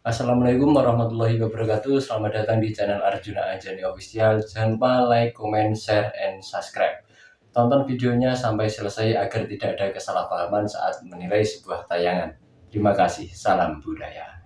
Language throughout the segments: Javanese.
Assalamualaikum warahmatullahi wabarakatuh. Selamat datang di channel Arjuna Anjani Official. Jangan lupa like, comment, share, and subscribe. Tonton videonya sampai selesai agar tidak ada kesalahpahaman saat menilai sebuah tayangan. Terima kasih. Salam budaya.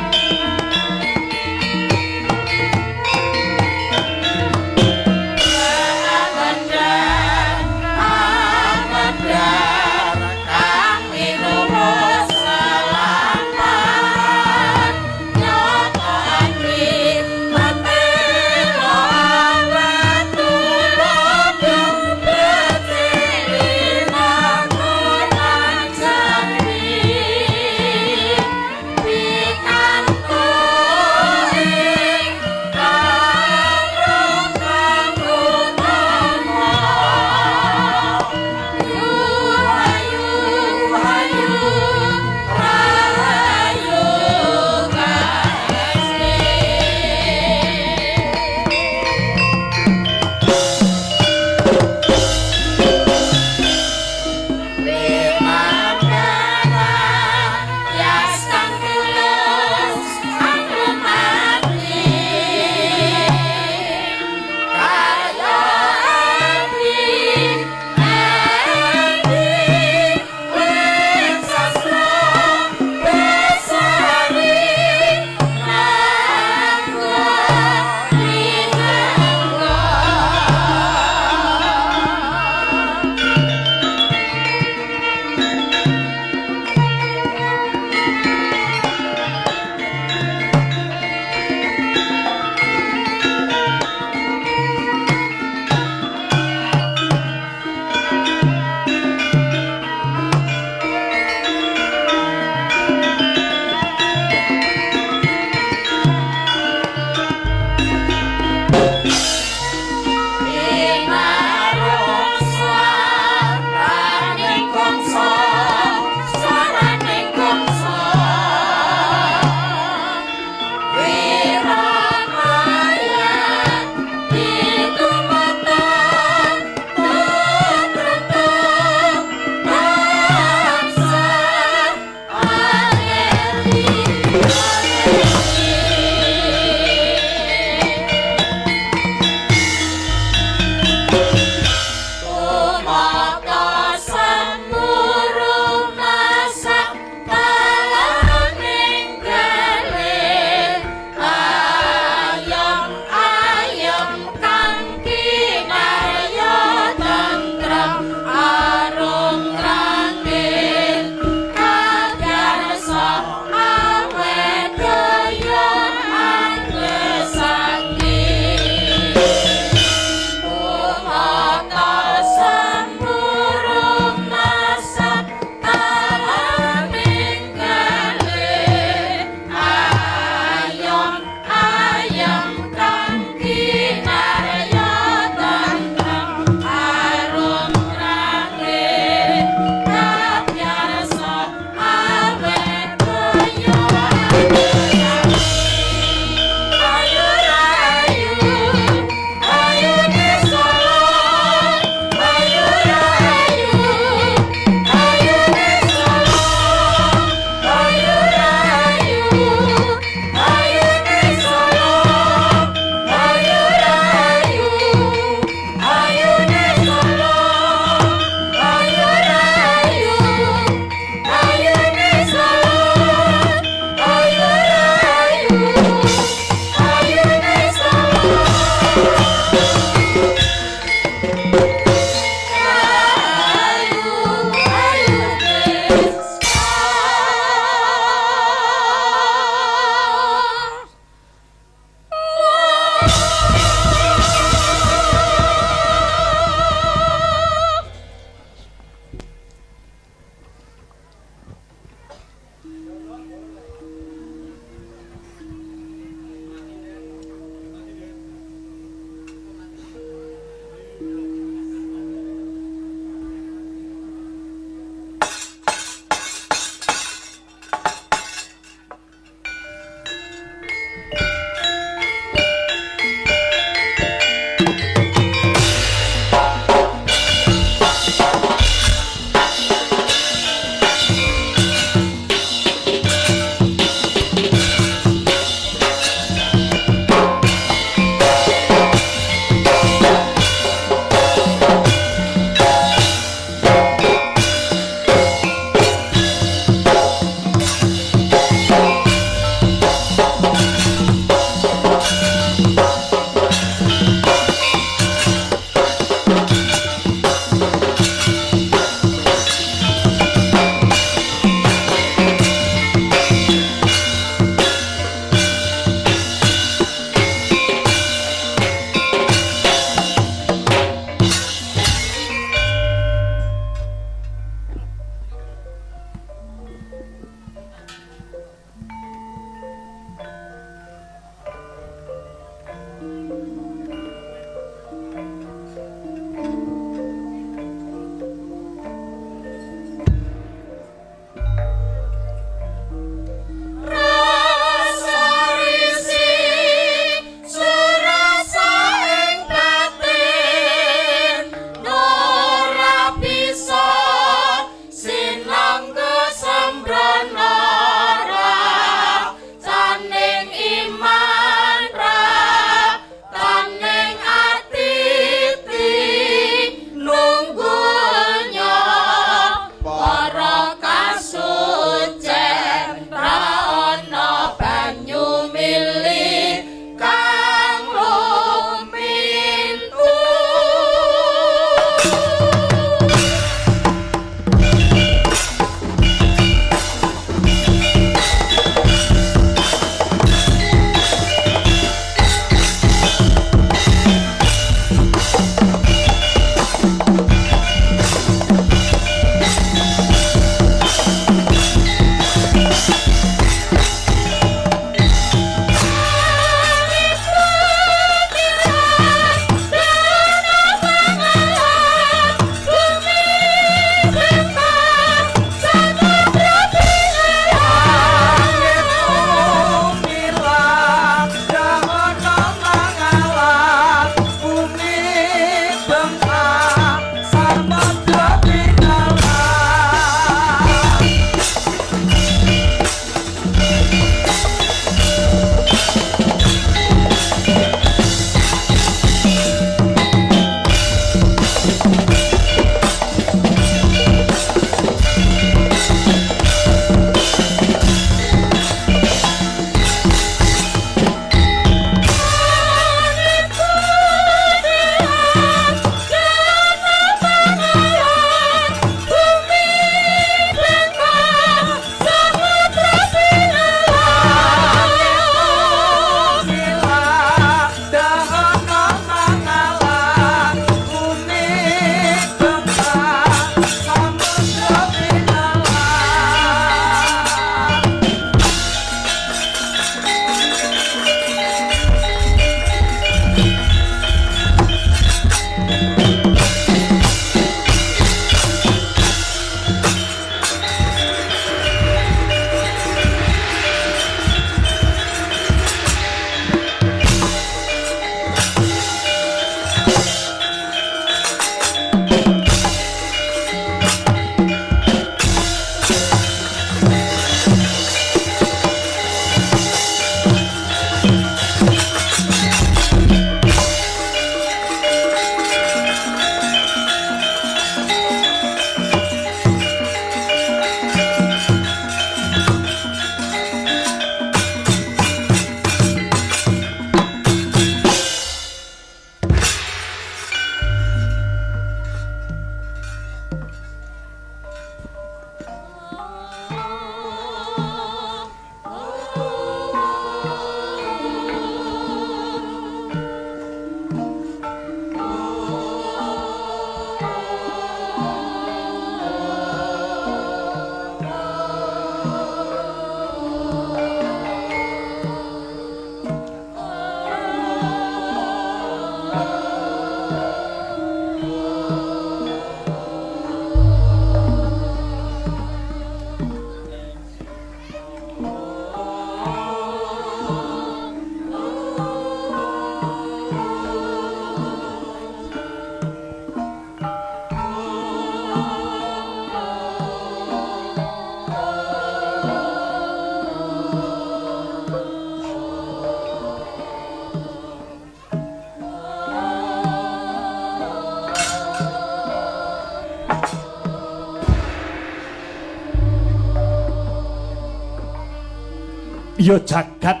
Ya jagat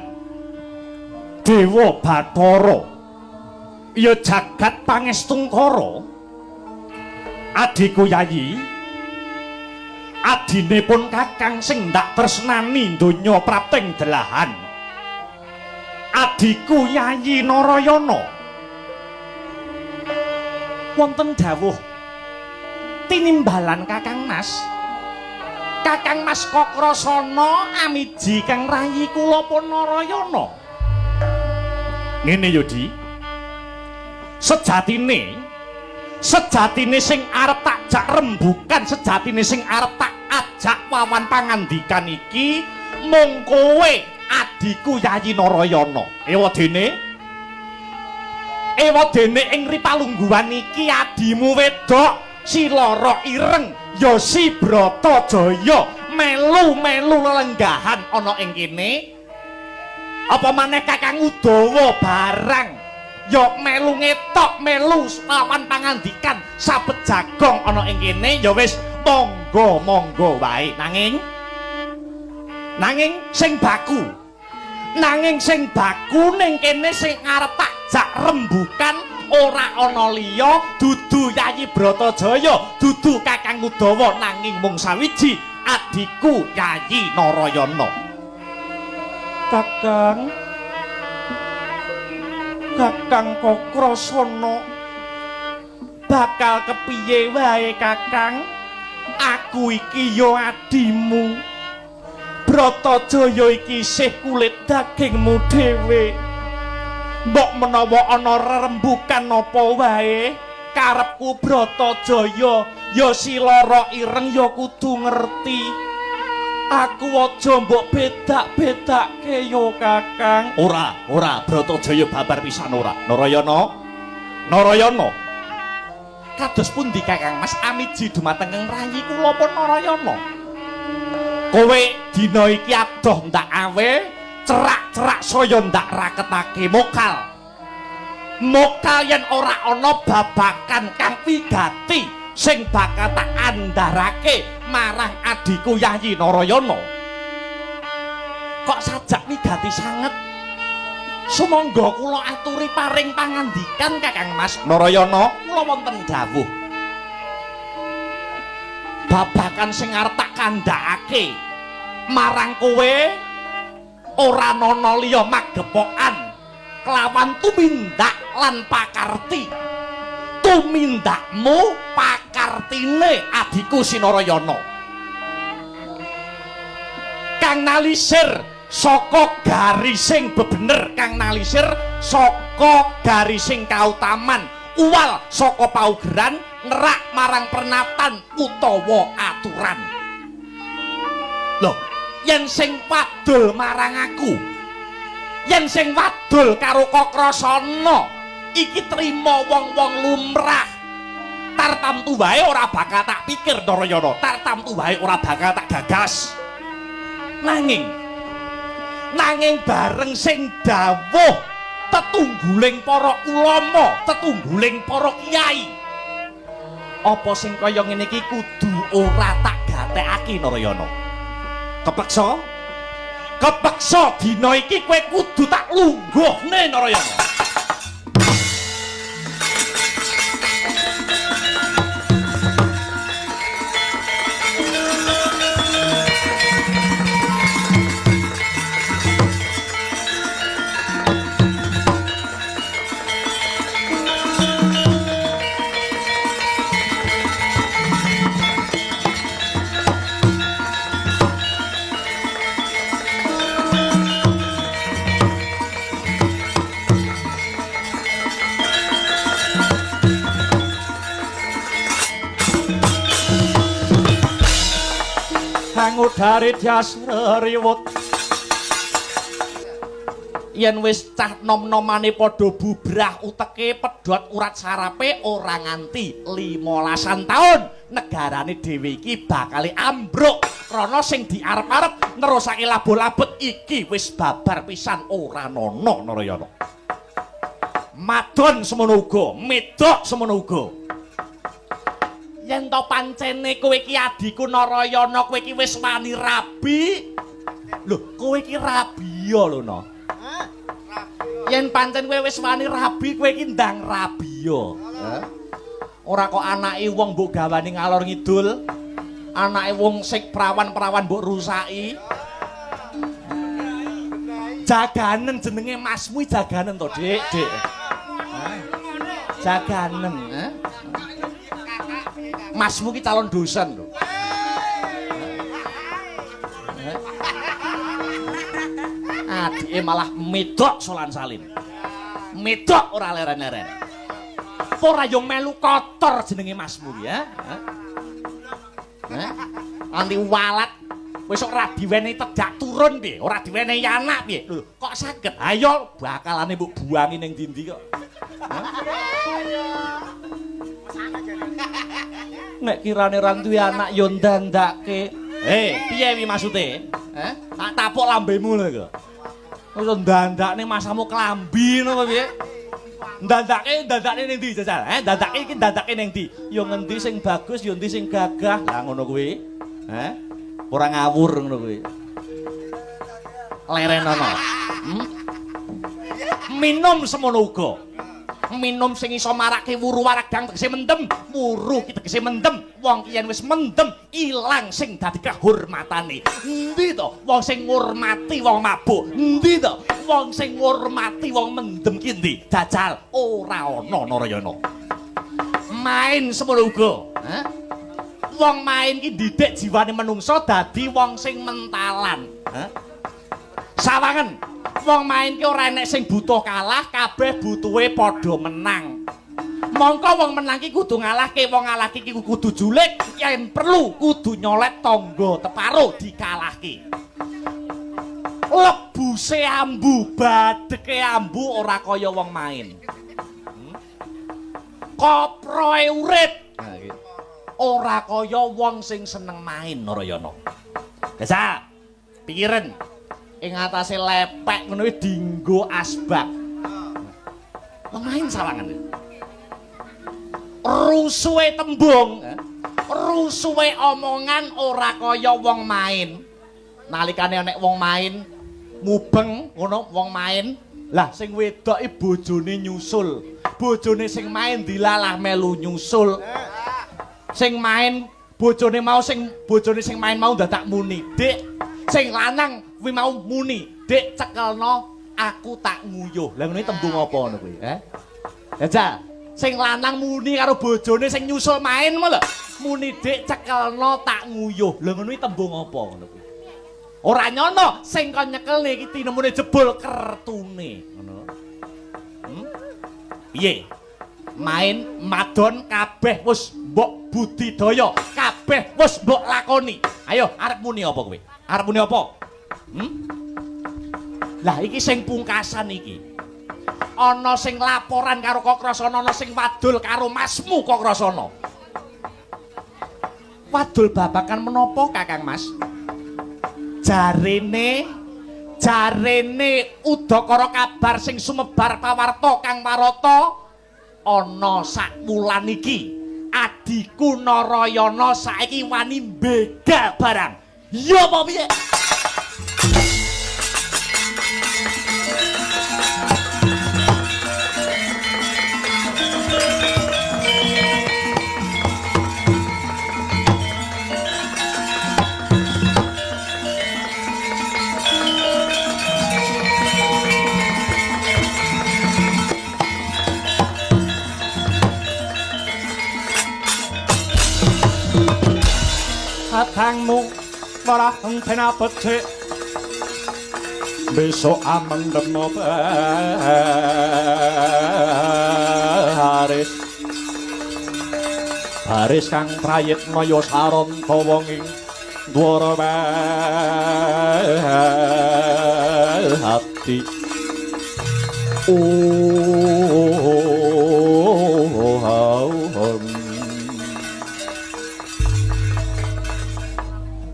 Dewa Bathara, ya jagat Pangestungkara. Adhiku Yayi, adine pun Kakang sing ndak tresnani donya prapting delahan. Adhiku Yayi Narayana, wonten dawuh tinimbalan Kakang Mas. Kakang Mas Kakrasana amiji kang rayi kula pun Narayana. Ngene yo Di, sejatine sing arep tak jak rembukan, sejatine sing arep tak ajak wawan pangandikan iki mung kowe adhiku Yayi Narayana. Ewadene ing ripalungguhan iki adimu wedok si Loro Ireng ya si Bratajaya melu-melu lelenggahan ana ing kene. Apa maneh Kakang Udawa barang ya melu ngetok, melu lawan pangandikan sabet jagong ana ing kene, ya wis monggo-monggo wae. Nanging sing baku, nanging sing baku ning kene sing arep tak jak rembukan ora ana liya dudu Yayi Bratajaya, dudu Kakang Udawa, nanging mung sawiji adhiku Yayi Narayana. Kakang, Kakang Kakrasana, bakal kepiye wae Kakang? Aku iki ya adimu. Bratajaya iki isih kulit dagingmu dhewe. Mbok menawa ana rerembukan apa wae, karepku Bratajaya ya si Loro Ireng ya kudu ngerti. Aku aja mbok bedak-bedake yo Kakang. Ora, ora, Bratajaya babar pisan ora. Narayana, Narayana. Kados pundi Kakang Mas amiji dumateng kang rayi kula pun Narayana? Kowe dina iki adoh ndak awe, cerak-cerak saya ndak raketake mokal. Mokal yen ora ana babakan kang wigati sing bakal tak andharake marang adhiku Yayi Narayana. Kok sajak wigati sanget? Sumangga kula aturi paring pangandikan Kakang Mas. Narayana, kula wonten dawuh. Babakan sing arep tak kandhakake marang kowe ora ana liya magepokan kelawan tumindak lan pakarti. Tumindakmu pakartine adhiku Sinarayana kang nalisir saka garising bebener, kang nalisir saka garising kautaman, uwal saka paugeran, nerak marang pernatan utawa aturan. Lho, yen sing wadul marang aku, yen sing wadul karo Kakrasana iki trima wong-wong lumrah. Tartamtu wae ora bakal tak pikir Narayana, tartamtu wae ora bakal tak gagas. Nanging bareng sing dawuh tetungguling para ulama, tetungguling para kiai, apa sing kaya ngene iki kudu ora tak gatekake Narayana. Kepeksa, kepeksa dina iki kowe kudu tak lungguhne Narayana. Dari jas riwut yen wis cah nom-nomane padha bubrah uteke pedhot urat sarape ora nganti 15-an taun negarane dhewe iki bakal ambruk krana sing diarep-arep nerusake labuh-labet iki wis babar pisan ora nono Narayana. Madon semono uga, medok semono uga. Yen to pancene kowe iki adhiku Narayana, kowe iki wis wani rabi. Lho, kowe iki rabi rabiya lho no. Yen pancen kowe wis wani rabi, kowe iki ndang rabiya. Ora kok anake wong mbok gawani ngalor ngidul. Anake wong sing prawan-prawan mbok rusaki. Jaganen jenenge masmu jaganen to, Dik, Dik. Jaganen, eh? Masmu ki calon dosen lho. Adike malah medok solan salin. Medok ora leren-leren. Ora yo melu kotor jenenge masmu ki, ya. Heh. Anti walat wis ora diwenehi tedak turun piye, ora diwenehi anak piye. Lho, kok saged? Ayo bakalane mbok buangi ning ndi-ndi kok. Nek kirane ra duwe anak yo ndandake. Piye wi maksude? Heh, tak tapuk lambemu lho kok. Wis ndandakne masamu klambi ngono apa piye? Ndandake ndandakne ning ndi jajal? Ndandake iki ndandake ning ndi? Yo ngendi sing bagus, yo ndi sing gagah. Lah ngono kuwi. Heh. Ora ngawur ngono kuwi. Lerenono. Minum semono uga. Minum sing iso marake wuru waradang tegese mendem, wuru ki tegese mendem. Wong ki yen wis mendem ilang sing dadi kehormatane. Endi to wong sing ngurmati wong mabuk? Endi to wong sing ngurmati wong mendem ki endi? Jajal ora ana Narayana. Main semono uga, heh? Wong main ki ndidik jiwane menungso dadi wong sing mentalan. Heh? Sawangen, wong main ki ora enek sing butuh kalah, kabeh butuhe padha menang. Mongko wong menang ki kudu ngalahke, wong ngalahke ki kudu julik, yen perlu kudu nyolet tangga teparo dikalahke. Lebuse ambu, badheke ambu ora kaya wong main. Koproe urip. Nah, iki. Ora kaya wong sing seneng main Narayana. Jajal, pikiren ing atase lepek ngono kuwi dinggo asbak. Wong main sawangan. Rusuhe tembung, rusuhe omongan ora kaya wong main. Nalikane nek wong main mubeng ngono wong main, lah sing wedok iki bojone nyusul. Bojone sing main dilalah melu nyusul. Sing main bojone mau sing bojone sing main mau dadak muni, Dik. Sing lanang kuwi mau muni, Dik cekelno aku tak nguyuh. Lah ngono iki tembung apa ngono kuwi, eh? Jajal, sing lanang muni karo bojone sing nyusul main mau lho. Muni Dik cekelno tak nguyuh. Lah ngono iki tembung apa ngono kuwi? Ora nyono sing kon nyekelne iki tinemune jebul kertune, ngono. Piye? Main madon kabeh wis mbok budidaya, kabeh wis mbok lakoni. Ayo arep muni apa kowe? Arep muni apa? Lah iki sing pungkasan iki. Ana sing laporan karo Kakrasana, ana sing wadul karo masmu Kakrasana. Wadul babakan menapa Kakang Mas? Jarene udakara kabar sing sumebar pawarta Kang Warata ana sak wulan iki adhiku Narayana saiki wani mbegal barang. Ya apa piye? Katangmu ora entena becik besok amendem baris baris kang prayitna ya saranta wong ing Dwarawati.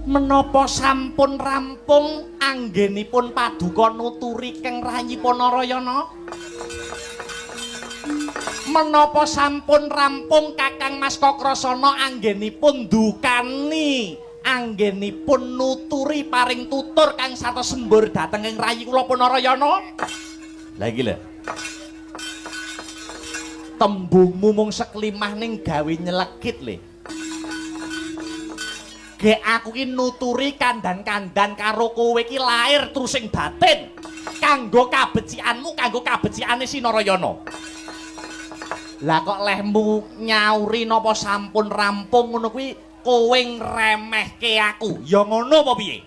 Menapa sampun rampung anggenipun paduka nuturi keng rayipun Narayana? Menapa sampun rampung Kakang Mas Kakrasana anggenipun ndukani Anggenipun nuturi paring tutur kang sarta sembur dhateng ing rayi kula Punarayana. Lah iki lho. Tembungmu mung seklimah ning gawe nyelekit le. Gek aku ki nuturi kandan-kandan karo kowe ki lair trusing batin kanggo kabecikanmu, kanggo kabecikane Sinarayana. Lah kok lehmu nyauri napa sampun rampung ngono kuwi kowe ngremehke aku. Ya ngono apa piye?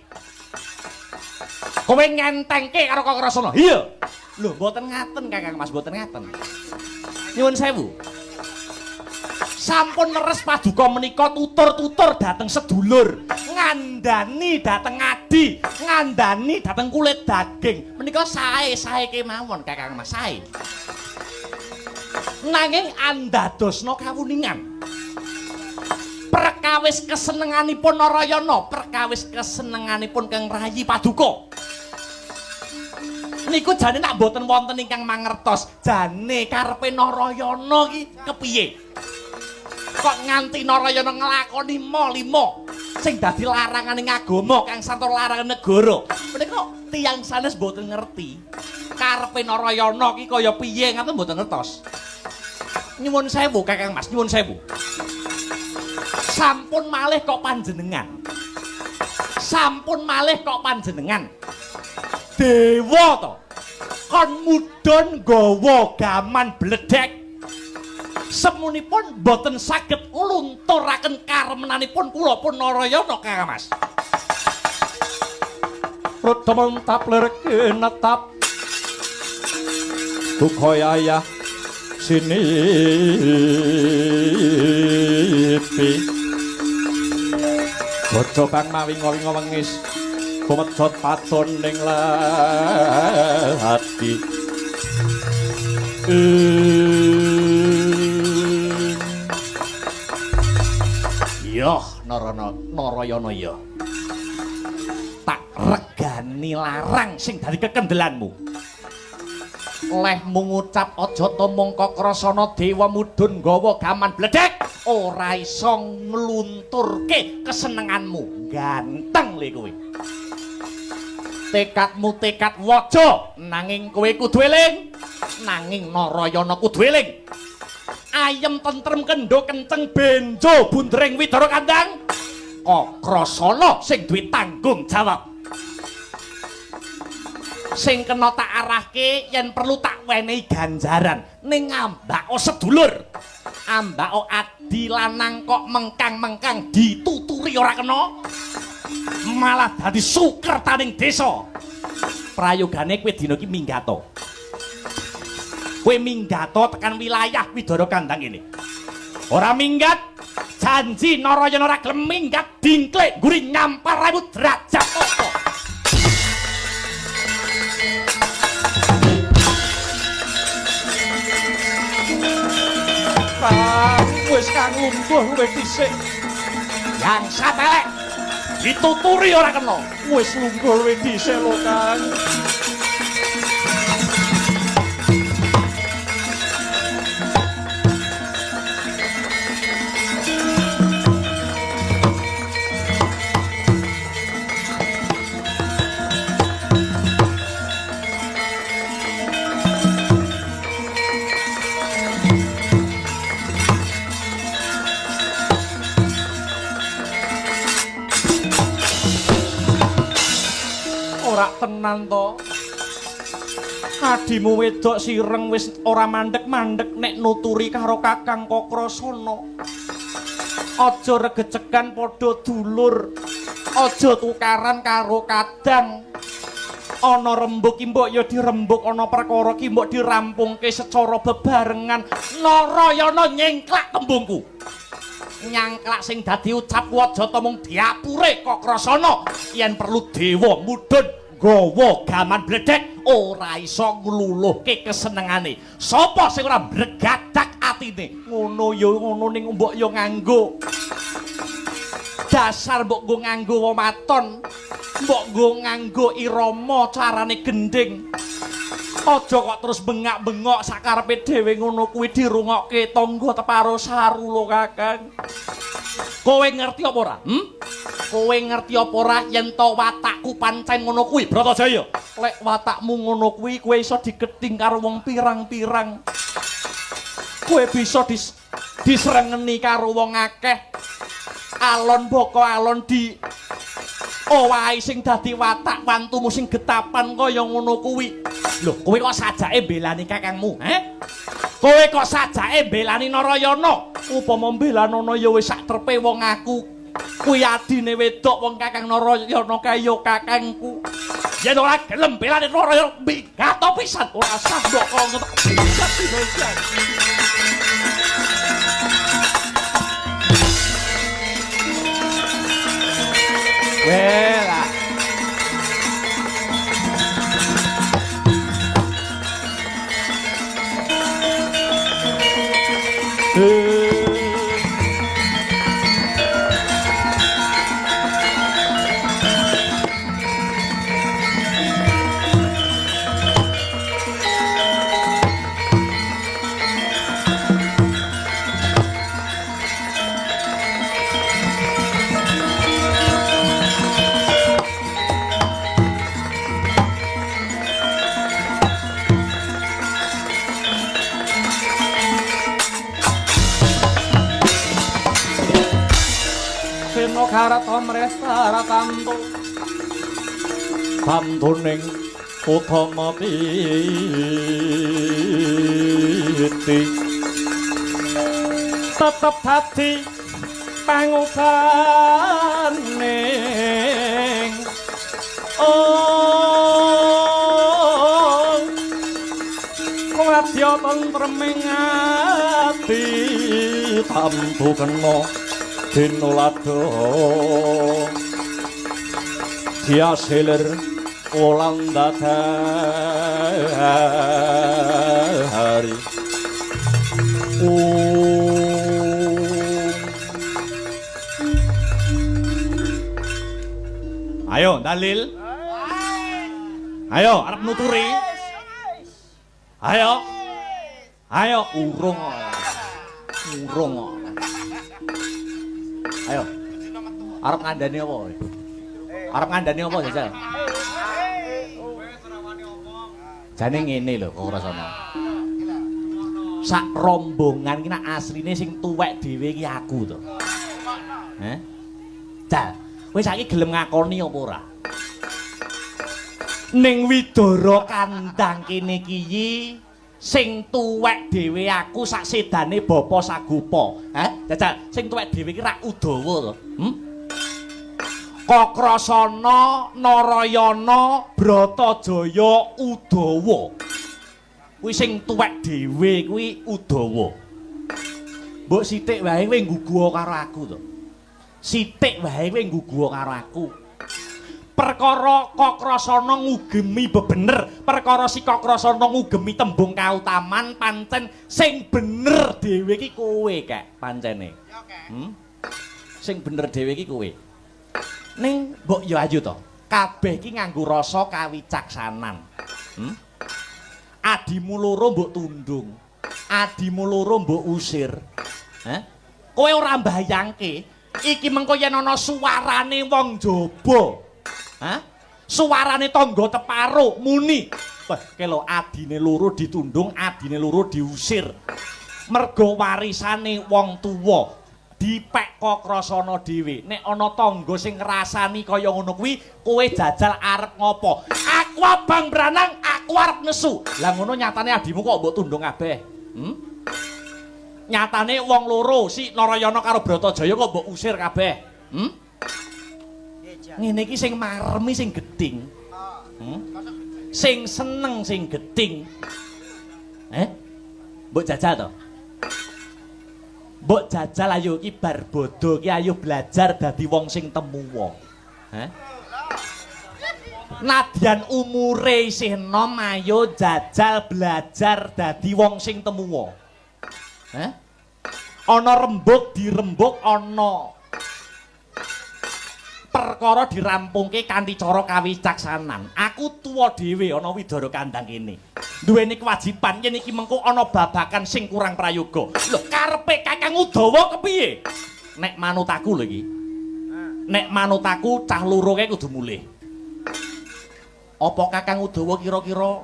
Kowe ngentengke karo Kakrasana. Iya. Lho mboten ngaten Kakang Mas, mboten ngaten. Nyuwun sewu. Sampun leres paduka menika tutur-tutur dhateng sedulur, ngandani dhateng adi, ngandani dhateng kulit daging. Menika sae-sae kemawon Kakang Mas, sae. Nanging andadosna kawuningan. Perkawis kesenenganipun Narayana, perkawis kesenenganipun Kang Rayi Paduka. Niku jane nak mboten wonten ingkang mangertos, jane karepe Narayana ki kepiye? Kok nganti Narayana nglakoni ma-lima sing dadi larangane agama kang sarta larangan negara. Menika tiyang sanes mboten ngerti. Karepe Narayana ki kaya piye ngaten mboten ngertos. Nyuwun sewu Kakang Mas, nyuwun sewu. Sampun malih kok panjenengan. Sampun malih kok panjenengan. Dewa to. Kon mudhun nggawa gaman bledhek. Semunipun mboten saged nglunturaken karemenanipun kula pun Narayana Kakang Mas. Rada mentap lerke netap duka yayah sinipi bojo kang mawinga-winga wengis kumejot padon ning ati. Yoh Narana Narayana ya. Tak regani larang sing dadi kekendelanmu. Lehmu ngucap aja tumung Kakrasana dewa mudhun nggawa gaman bledhek ora iso nglunturke kesenenganmu. Ganteng le kowe. Tekadmu tekad waja nanging kowe kudu eling, nanging Narayana kudu eling. Ayem tentrem kendho kenceng benjo bundering widara kandang Kakrasana sing duwe tanggung jawab. Sing kena tak arahke yen perlu tak wenehi ganjaran ning ambako sedulur. Ambako adi lanang kok mengkang-mengkang dituturi ora kena, malah dadi sukertaning desa. Prayogane kowe dina iki minggato. Kowe minggato tekan wilayah Widara Kandang ini. Ora minggat, janji Narayana ora gelem minggat dingklik ngguri nyampar raimu derajat apa. Kang wis kang lungguh luwih dhisik. Yang satelek dituturi ora kena. Wis lungguh luwih dhisik lho Kang. Ora tenan to. Adimu wedok sireng wis ora mandek-mandek nek nuturi karo Kakang Kakrasana. Aja regecekan padha dulur. Aja tukaran karo kadang. Ana rembug ki mbok ya dirembug, ana perkara ki mbok dirampungke secara bebarengan. Narayana nyengklak tembungku. Nyangklak sing dadi ucapku aja ta mung diapure Kakrasana. Yen perlu dewa mudhun nggawa gaman bledhek ora iso ngluluhke kesenengane. Sapa sing ora mbregadak atine? Ngono ya ngono ning mbok ya nganggo. Dasar mbok nggo nganggo wematon, mbok nggo nganggo irama carane gendhing. Aja kok terus bengak-bengok sakarepe dhewe ngono kuwi dirungokke tangga teparo saru lho Kakang. Kowe ngerti apa ora? Kowe ngerti apa ora yen to watakku pancen ngono kuwi, Bratajaya? Lek watakmu ngono kuwi, kowe iso digething karo wong pirang-pirang. Kowe bisa disrengeni karo wong akeh. Alon boko alon di owahi sing dadi watak wantumu sing getapan kaya ngono kuwi. Lho, kowe kok sajake mbelani kakangmu, he? Kowe kok sajake mbelani Narayana? Upama mbelanono ya wis sak trepe wong aku. Kuwi adine wedok wong Kakang Narayana kae ya kakangku. Yen ora gelem belani Narayana minggat pisan ora sah mbok kok minggat dina. Wela. Karata mrestara tamtu tamtuning utama titi tetep dadi pangubaning oh wadya tentreming ati tamtu kena dinulada diasilir wulan dadari. Ayo dalil. Ayo arep nuturi. Ayo. Ayo urung. Urung. Ayo. Arep ngandani apa? Arep ngandani apa jajal? Jane ngene lho kok rasane. Sak rombongan iki nak asline sing tuwek dhewe iki aku to. Heh. Jal, kowe saiki gelem ngakoni apa ora? Ning Widara kandang kene iki sing tuwek dhewe aku sak sedane Bapa Sagopa. Heh, jajal sing tuwek dhewe iki rak Udawa to. Hmm? Kokrasana, Narayana, Bratajaya, Udawa. Kuwi sing tuwek dhewe kuwi Udawa. Mbok sithik wae kowe ngguguha karo aku to. Sithik wae kowe ngguguha karo aku. Perkara Kokrasana ngugemi bebener, perkara si Kokrasana ngugemi tembung kautaman pancen sing bener dhewe iki kowe kek pancene. Hmm? Sing bener dhewe iki kowe. Ning mbok ya ayo to. Kabeh iki nganggo rasa kawicaksanan. Hmm? Adimu loro mbok tundung. Adimu loro mbok usir. Heh? Kowe ora mbayangke iki mengko yen ana suwarane wong jaba. Hah? Suarane tangga teparo muni. Wah, kelo adine loro ditundung, adine loro diusir. Mergo warisane wong tuwa dipek Kokrasana dhewe. Nek ana tangga sing ngrasani kaya ngono kuwi, kowe jajal arep ngopo? Aku abang branang, aku arep nesu. Lah ngono nyatane adimu kok mbok tundung kabeh. Hmm? Nyatane wong loro si Narayana karo Bratajaya kok mbok usir kabeh. Hmm? Ngene iki sing maremi sing gething. Hmm? Sing seneng sing gething. Eh? Mbok jajal to? Mbok jajal ayo iki bar bodho iki ayo belajar dadi wong sing temuwa. Heh? Nadyan umure isih enom ayo jajal belajar dadi wong sing temuwa. Heh? Ana rembug dirembug ana perkara dirampungke kanthi cara kawicaksanan. Aku tuwa dhewe ana Widara kandang kene. Duweni kewajiban yen iki mengko ana babakan sing kurang prayoga. Lho karepe Kakang Udawa kepiye? Nek manut aku lho iki. Nek manut aku cah loro kae kudu mulih. Apa Kakang Udawa kira-kira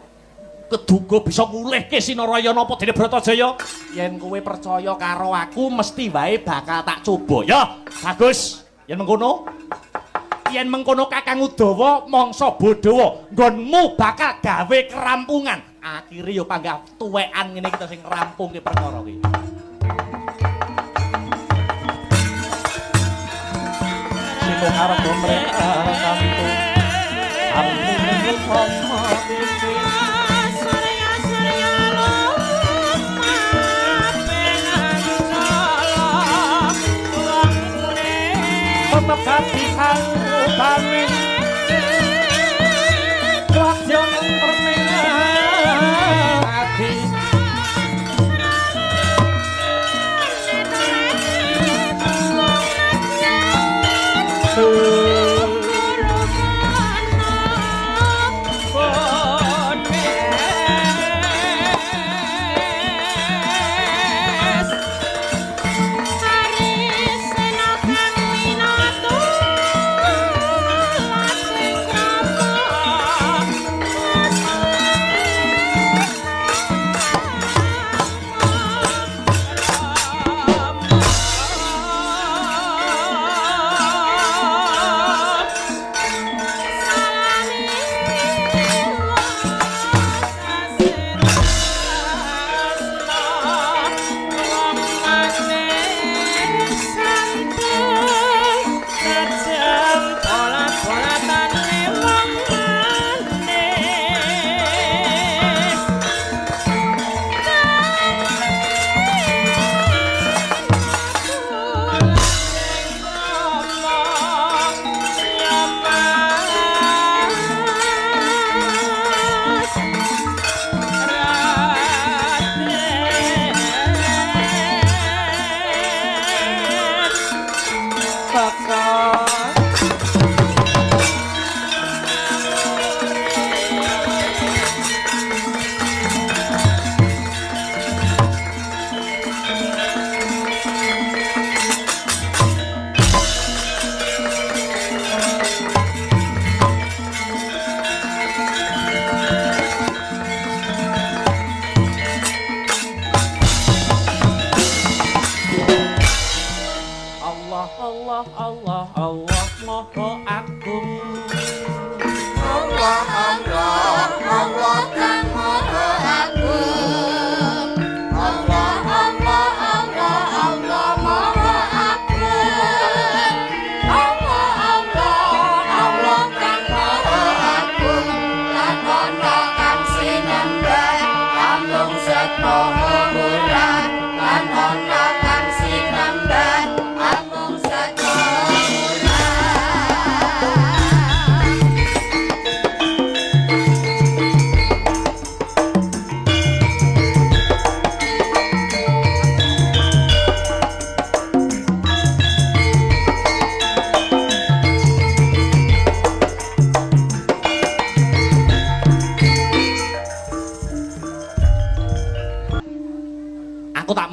keduga bisa ngulihke Sinarayana apa dene Bratajaya? Yen kowe percaya karo aku mesti wae bakal tak coba. Ya, bagus. Yen mengkono, yen mengkono Kakang Udawa mangsa bodhawa nggonmu bakal gawe kerampungan. Akhire ya panggah tuwekan ngene kita sing ngrampungke perkara iki. Sito arep mrek kantu. Tetep dadi kalubane wadya ngentrene ati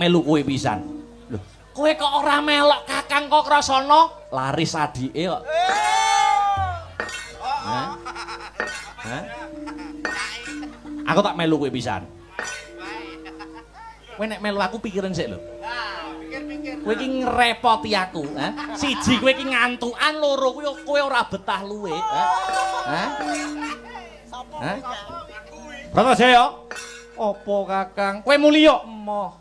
Melu kowe pisan. Lho, kowe kok ora melok Kakang kok krasana? Laris adike kok. Hah? Hah? Aku tak melu kowe pisan. Kowe nek melu aku pikiran sik lho. Kowe iki ngrepoti aku, ha? Siji kowe iki ngantukan, loro kowe kowe ora betah luwe, ha? Hah? Hah? Bratajaya, apa Kakang? Kowe muliya? Emoh.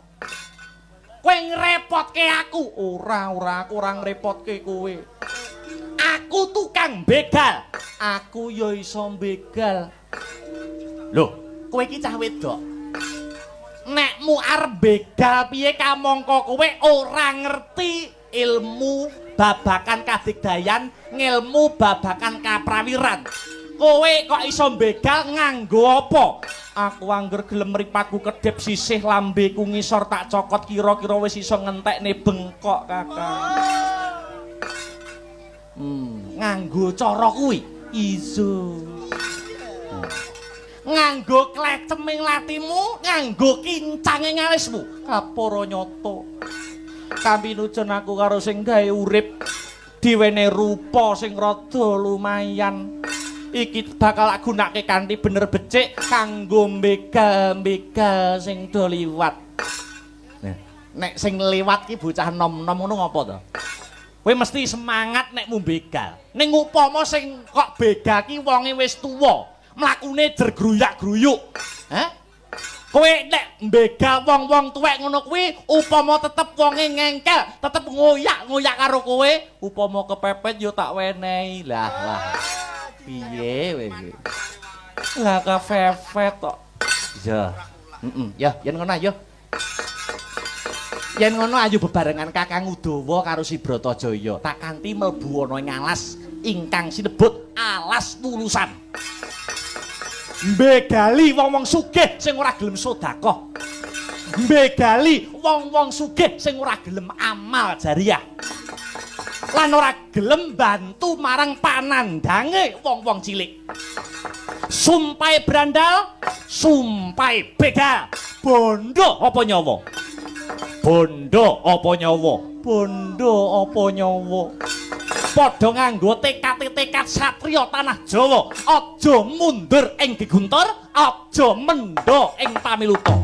Kowe ngrepotke aku. Ora, ora, aku ora ngrepotke kowe. Aku tukang begal. Aku ya iso begal. Lho, kowe iki cah wedok. Nekmu arep begal piye kamangka kowe ora ngerti ilmu babakan kadigdayan, ngilmu babakan kaprawiran. Kowe kok iso begal nganggo apa? Aku angger gelem mripatku kedhep sisih lambeku ngisor tak cokot kira-kira wis iso ngentekne bengkok Kakang. Nganggo cara kuwi iso. Nganggo kleceming latimu, nganggo kincange alismu, kapara nyata. Kapinujon aku karo sing gawe urip. Diwenehi rupa sing rada lumayan. Iki bakal tak gunake kanthi bener becik kanggo begal-begal sing do liwat. Nah, nek sing liwat ki bocah nom-nom ngono ngopo to? Kowe mesti semangat nek mumbegal. Ning upama sing kok begal ki wonge wis tuwa, mlakune jer gruyak-gruyuk. Hah? Kowe nek mbegal wong-wong tuwek ngono kuwi upama tetep wonge ngengkel, tetep ngoyak-ngoyak karo kowe, upama kepepet yo tak wenehi. Lah lah. Piye kowe iki? Lah kepepet kok. Iya. Heeh, ya yen ngono ayo. Yen ngono ayo bebarengan Kakang Udawa karo si Bratajaya. Tak kanthi mlebu ana ing alas ingkang sinebut Alas Wulusan. Mbegali wong-wong sugih sing ora gelem sedekah. Mbegali wong-wong sugih sing ora gelem amal jariah. Lan ora gelem bantu marang panandange wong-wong cilik. Sumpahe brandal, sumpahe begal. Bondo apa nyawa? Bondo apa nyawa? Bondo apa nyawa? Padha nganggo tekad-tekad satriya tanah Jawa. Aja mundur ing geguntur, aja mendha ing pamiluta.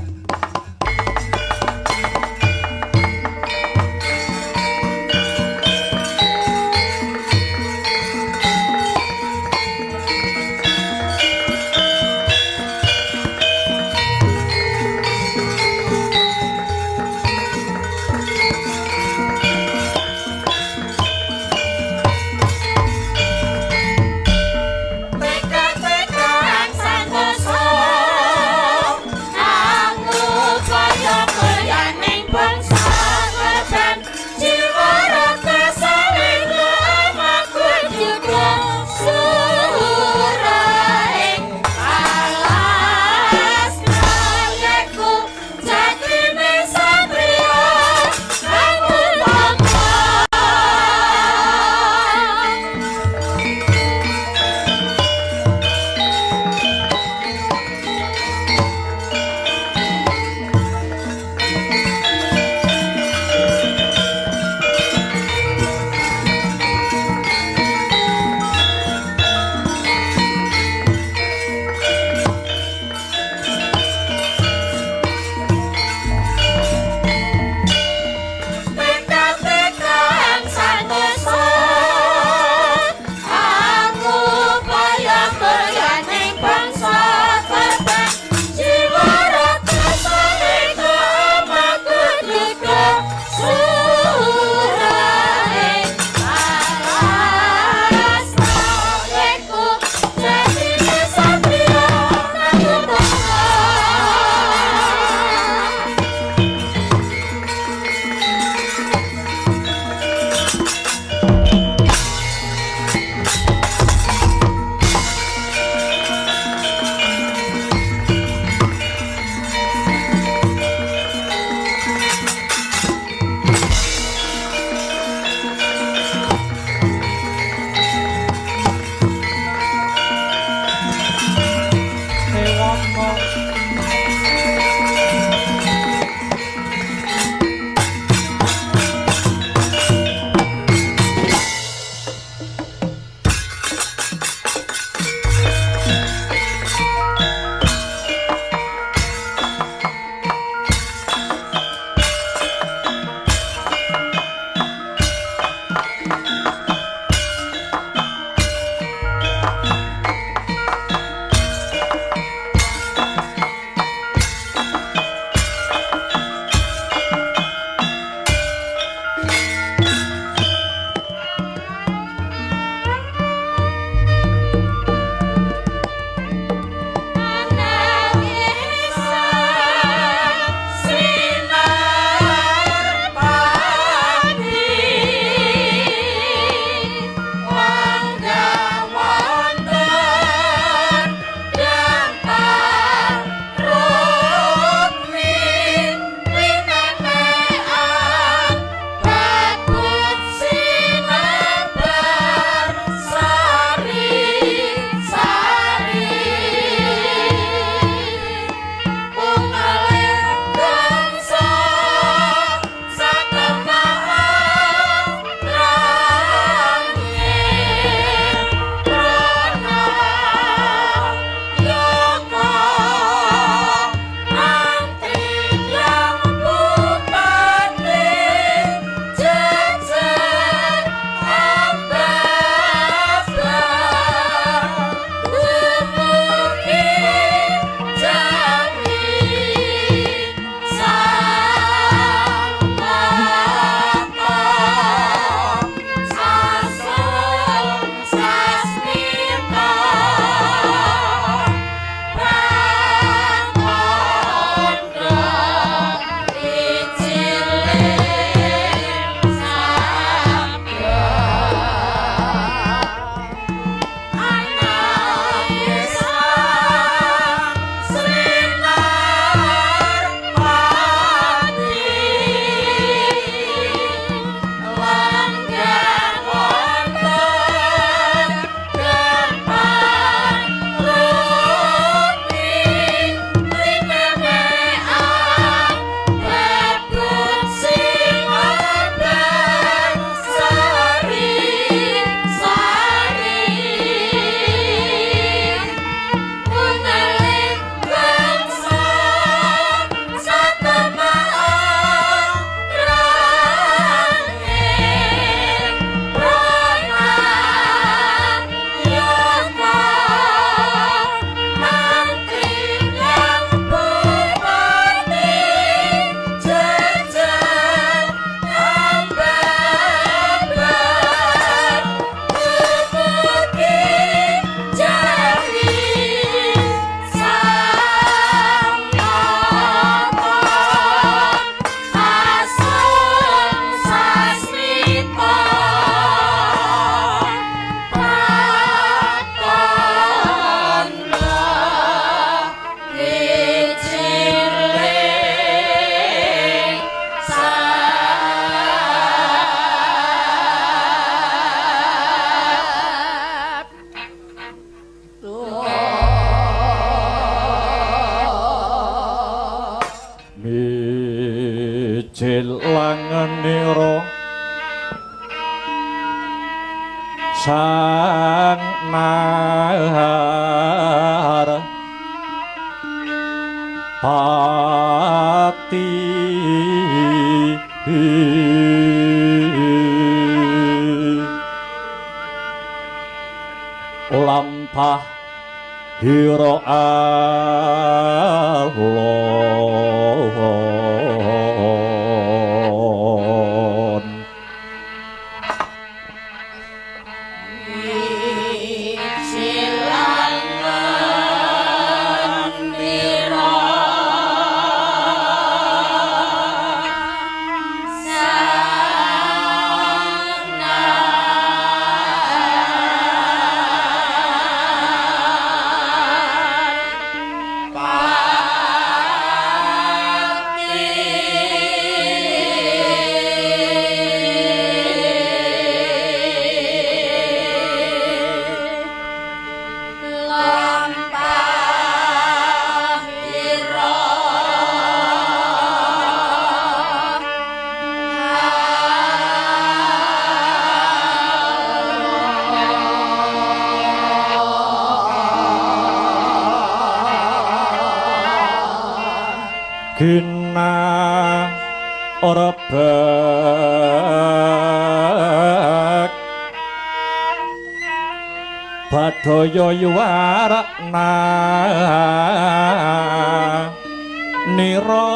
Tekad-tekad santosa nang Wijilangenira sang nar pati lampah hira alon. Gina ora bek badaya yuwarakna nira.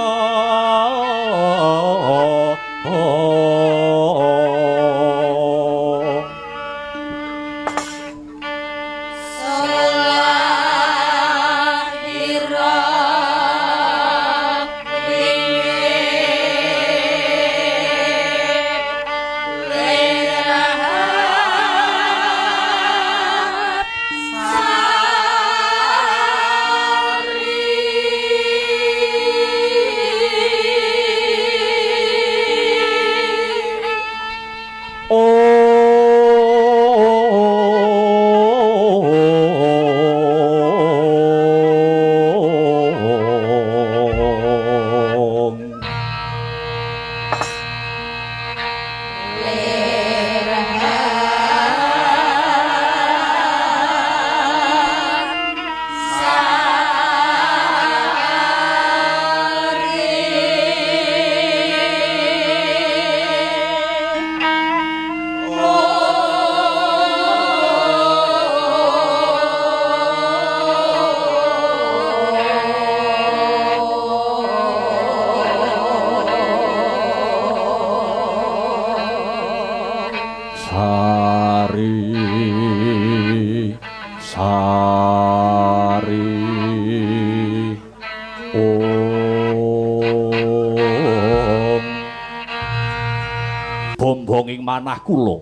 Bombonging manah kula,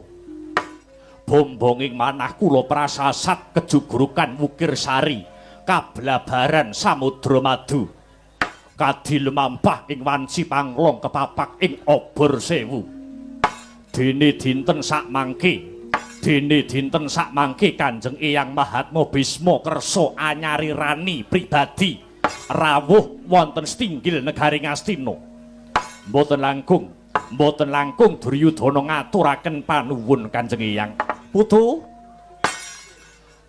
bombonging manah kula prasasat kejugrukan Wukir Sari kablabaran samudra madu kadil mampah ing wanci panglong kepapak ing obor sewu. Dene dinten sakmangke, dene dinten sakmangke Kanjeng Eyang Mahatma Bisma kersa anyari rani pribadi rawuh wonten setinggil negari Ngastina. Mboten langkung, mboten langkung Duryudana ngaturaken panuwun Kanjeng Eyang. Putu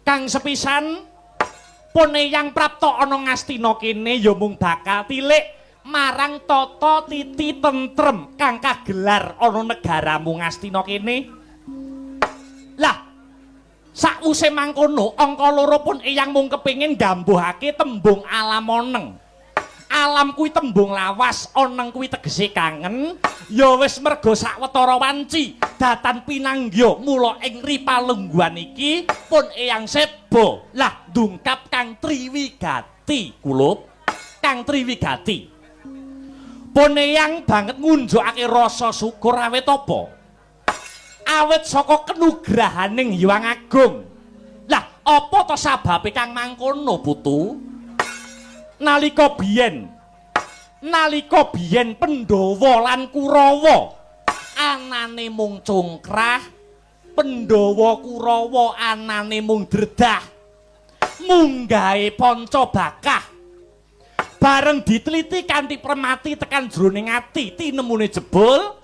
kang sepisan pun Eyang prapta ana Ngastina kene ya mung bakal tilik marang tata titi tentrem kang kagelar ana negaramu Ngastina kene. Lah sakwuse mangkono angka loro pun Eyang mung kepengin gambuhake tembung alam oneng. Alam kuwi tembung lawas, oneng kuwi tegese kangen. Ya wis merga sawetara wanci datan pinanggya mula ing ripalungguhan iki pun Eyang seba. Lah ndungkap kang triwigati kulup, kang triwigati. Pun Eyang banget ngunjukake rasa syukur awit apa? Awit saka kenugrahaning Hyang Agung. Lah apa to sababe kang mangkono putu? Nalika biyen Pandhawa lan Kurawa anane mung congkrah, Pandhawa Kurawa anane mung dredah, munggahe panca bakah. Bareng diteliti kanthi premati tekan jroning ati, tinemune jebul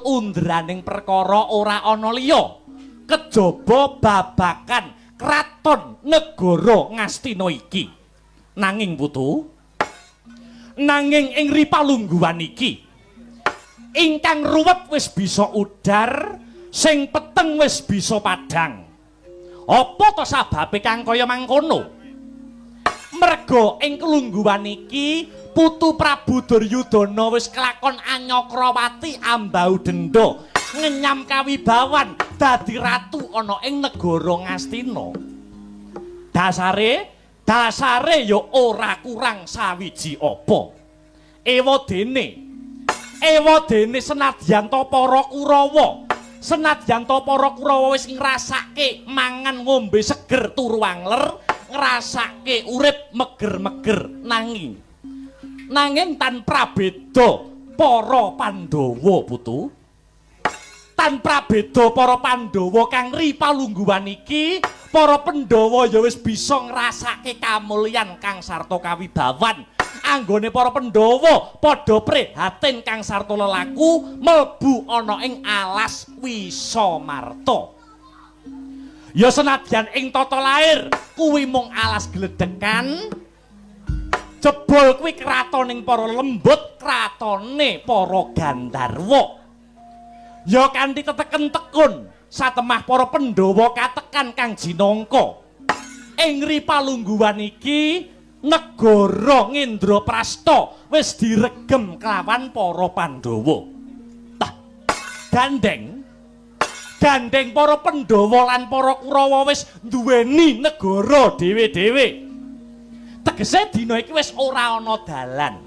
undraning perkara ora ana liya kejaba babakan kraton negara Ngastina iki. Nanging putu, nanging ing ripalungguhan iki ingkang ruwet wis bisa udar, sing peteng wis bisa padhang. Apa to sababe kang kaya mangkono? Merga ing kelungguhan iki putu Prabu Duryudana wis kelakon Anyakrawati ambau denda ngenyam kawibawan dadi ratu ana ing negara Ngastina. Dasare ya ora kurang sawiji apa. Ewadene senadyan ta para Kurawa, senadyan ta para Kurawa wis ngrasake mangan ngombe seger turu angler, ngrasake urip meger-meger, nanging tan prabeda para Pandhawa putu. Tan prabeda para Pandhawa kang ripalungguhan iki, para Pandhawa ya wis bisa ngrasake kamulyan kang sarta kawibawan. Anggone para Pandhawa padha prihatin kang sarta lelaku mlebu ana ing alas Wisamarta. Ya senadyan ing tata lair kuwi mung alas gledhekan, jebul kuwi kratoning para lembut, kratone para gandharwa. Ya kanthi teteken tekun satemah para Pandhawa katekan kang jinangka. Ing ripalungguhan iki negara Ngendraprasta wis diregem kelawan para Pandhawa. Tah, gandeng para Pandhawa lan para Kurawa wis duweni negara dhewe-dhewe. Tegese dina iki wis ora ana dalan.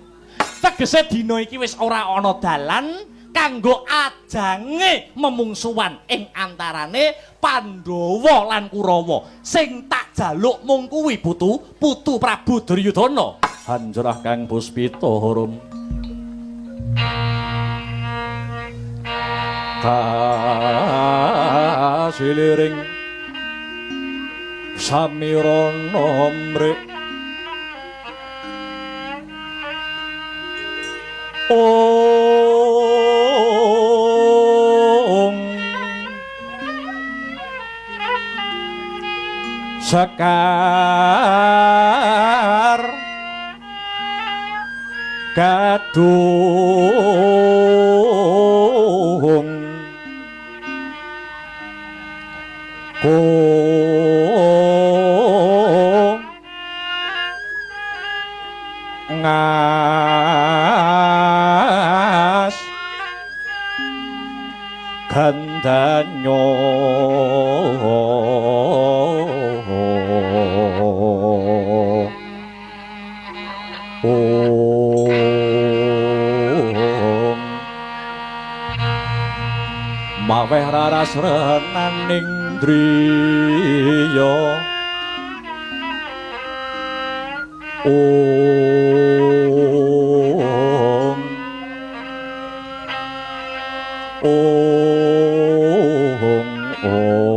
Tegese dina iki wis ora ana dalan kanggo ajange memungsuhan ing antarane Pandhawa lan Kurawa. Sing tak jaluk mung kuwi putu, putu Prabu Duryudana. Hanjrah Kang Puspita Harum. Kasiliring samirana mrik ong sekar kadung ko ngas gandanyo ong maweh raras renaning driya ong ong ong ong.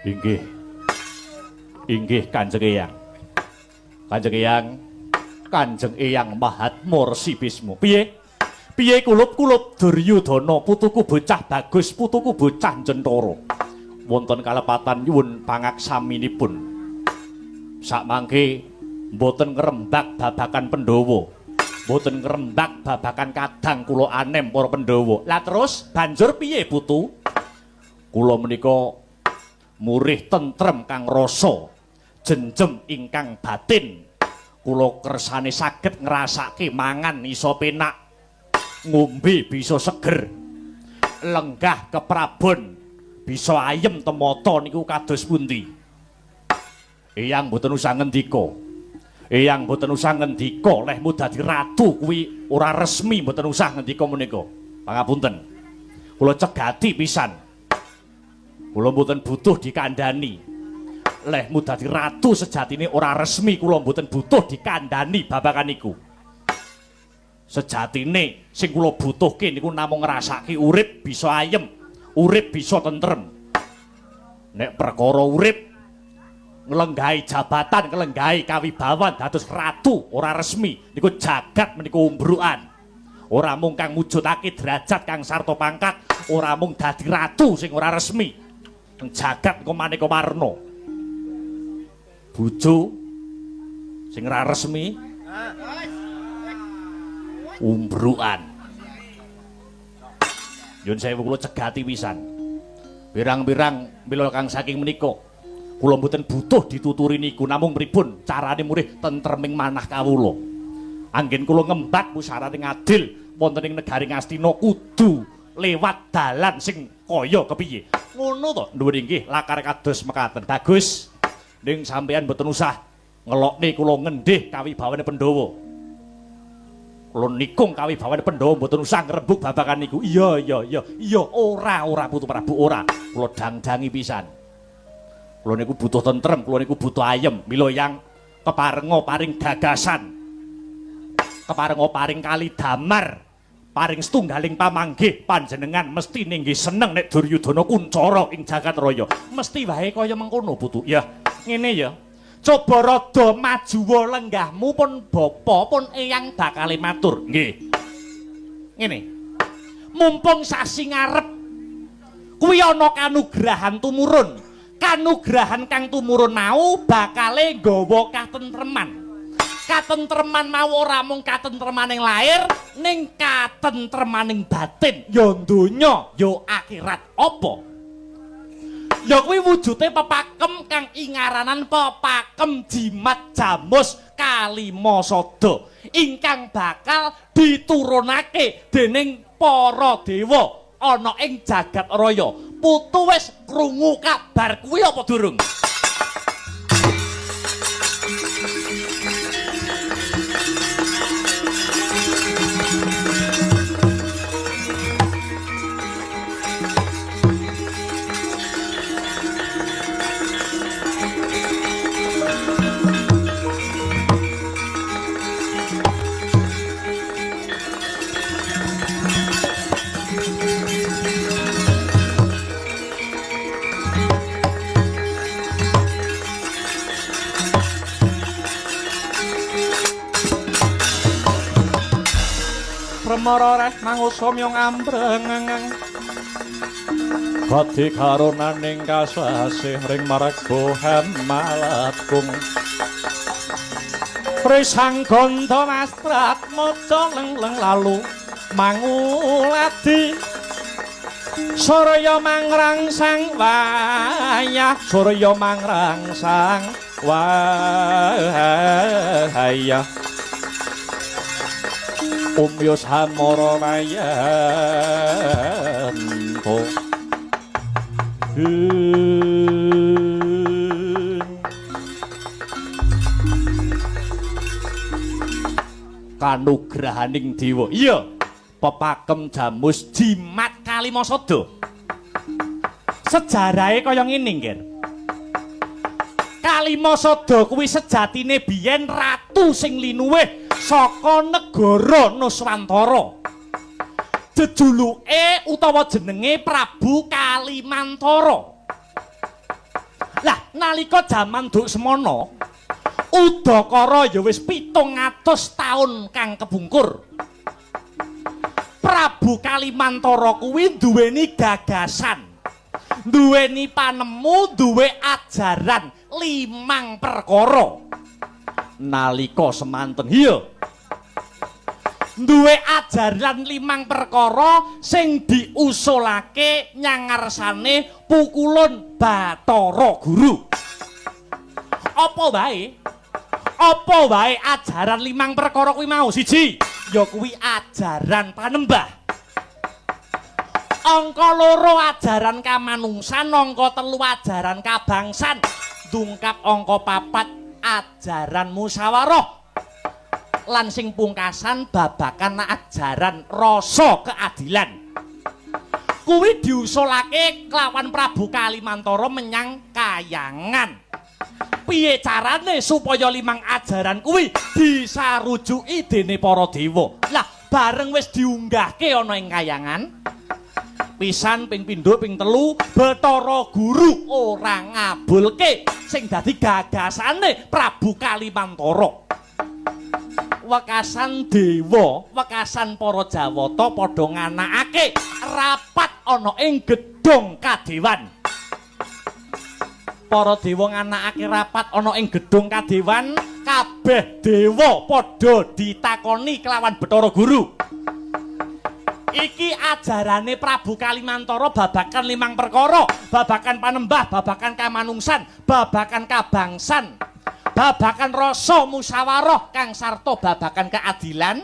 Inggih, inggih Kanjeng Eyang. Kanjeng Eyang, Kanjeng Eyang Mahatma Resi Bisma. Piye? Piye kulup-kulup Duryudana putuku bocah bagus, putuku bocah jentara. Wonten kalepatan nyuwun pangaksaminipun. Sakmangke mboten ngrembak babakan Pandhawa. Mboten ngrembak babakan kadang kula anem para Pandhawa. Lah terus banjur piye putu? Kula menika murih tentrem kang rasa, jenjem ingkang batin. Kula kersane saged ngrasake mangan iso penak, ngombe bisa seger, lenggah keprabon bisa ayem temata niku kados pundi. Eyang mboten usah ngendika. Eyang mboten usah ngendika lehmu dadi ratu kuwi ora resmi, mboten usah ngendika menika. Pangapunten. Kula cegati pisan. Kula mboten butuh dikandhani. Lehmu dadi ratu sejatine ora resmi kula mboten butuh dikandhani babagan niku. Sejatine sing kula butuhke niku namung ngrasake urip bisa ayem, urip bisa tentrem. Nek perkara urip nglenggahi jabatan, nglenggahi kawibawan dados ratu ora resmi niku jagat menika umbrukan. Ora mung kang mujudake derajat kang sarta pangkat, ora mung dadi ratu sing ora resmi. Jagat niku maneka warna. Bojo sing ora resmi umbrukan. Nyun sewu kula cegati pisan. Pirang-pirang mila kang saking menika kula mboten butuh dituturi niku, namung pripun carane murih tentreming manah kawula. Anggen kula ngembat pusarane ngadil wonten ing negari Ngastina kudu lewat dalan sing kaya kepiye. Ngono to? Nuwun inggih lakar kados mekaten. Bagus. Ning sampeyan mboten usah ngelokne kula ngendih kawibawane Pandhawa. Kula nikung kawibawane Pandhawa mboten usah ngrembug babagan niku. Iya iya iya. Iya ora ora Putu Prabu ora. Kula dangdangi pisan. Kula niku butuh tentrem, kula niku butuh ayem. Mila yang keparenga paring gagasan, keparenga paring kalidamar, paring setunggaling pamanggih panjenengan mesti nggih seneng nek Duryudana kuncara ing jagat raya. Mesti wae kaya mengkono Putu. Ya, ngene ya. Coba rada majuwa lenggahmu pun bapa pun eyang bakale matur. Nggih. Ngene. Mumpung sasi ngarep kuwi ana kanugrahan tumurun. Kanugrahan kang tumurun mau bakale nggawa katentreman. Katentreman mau ora mung katentremaning lair, ning katentremaning batin, ya donya, ya akhirat. Apa? Ya kuwi wujude pepakem kang ingaranan pepakem jimat jamus kalima sada ingkang bakal diturunake dening para dewa ana ing jagat raya. Putu wis krungu kabar kuwi apa durung? Premara reh mangusa myong ambreng Gati karunaning kasasih ring marga hamalatung Risang gandha mastrat maca leng-leng lalu manguladi Surya mangrangsang wayah, surya mangrangsang wayah. Umyo samara mayanto kanugrahaning dewa. Iya, pepakem jamus jimat kalimasada. Sejarahe kaya ngene, Ngger. Kalimasada kuwi sejatine biyen ratu sing linuwih saka negara Nuswantara. Jejuluke utawa jenenge Prabu Kalimantara. Lah nalika jaman duk semono, udakara ya wis 700 taun kang kebungkur. Prabu Kalimantara kuwi duweni gagasan, duweni panemu, duwe ajaran limang perkara. Nalika semanten, iya, duwe ajaran limang perkara sing diusulake nyangarsane pukulun Bathara Guru. Apa wae? Apa wae ajaran limang perkara kuwi mau? Siji, ya kuwi ajaran panembah. Angka loro ajaran kamanungsan, angka telu ajaran kabangsan, dungkap angka papat ajaran musyawarah. Lan sing pungkasan babakan ajaran rasa keadilan. Kuwi diusulake kelawan Prabu Kalimantara menyang kayangan. Piye carane supaya limang ajaran kuwi disarujuki dene para dewa? Lah, bareng wis diunggahke ana ing kayangan, pisan ping pindho ping telu Bathara Guru ora ngabulke sing dadi gagasane Prabu Kalimantara. Wekasan dewa, wekasan para Jawata padha nganakake rapat ana ing gedhong kadewan. Para dewa nganakake rapat ana ing gedhong kadewan, kabeh dewa padha ditakoni kelawan Bathara Guru. Iki ajarane Prabu Kalimantara babakan limang perkara, babakan panembah, babakan kamanungsan, babakan kabangsan, babakan rasa musyawarah kang sarta babakan keadilan.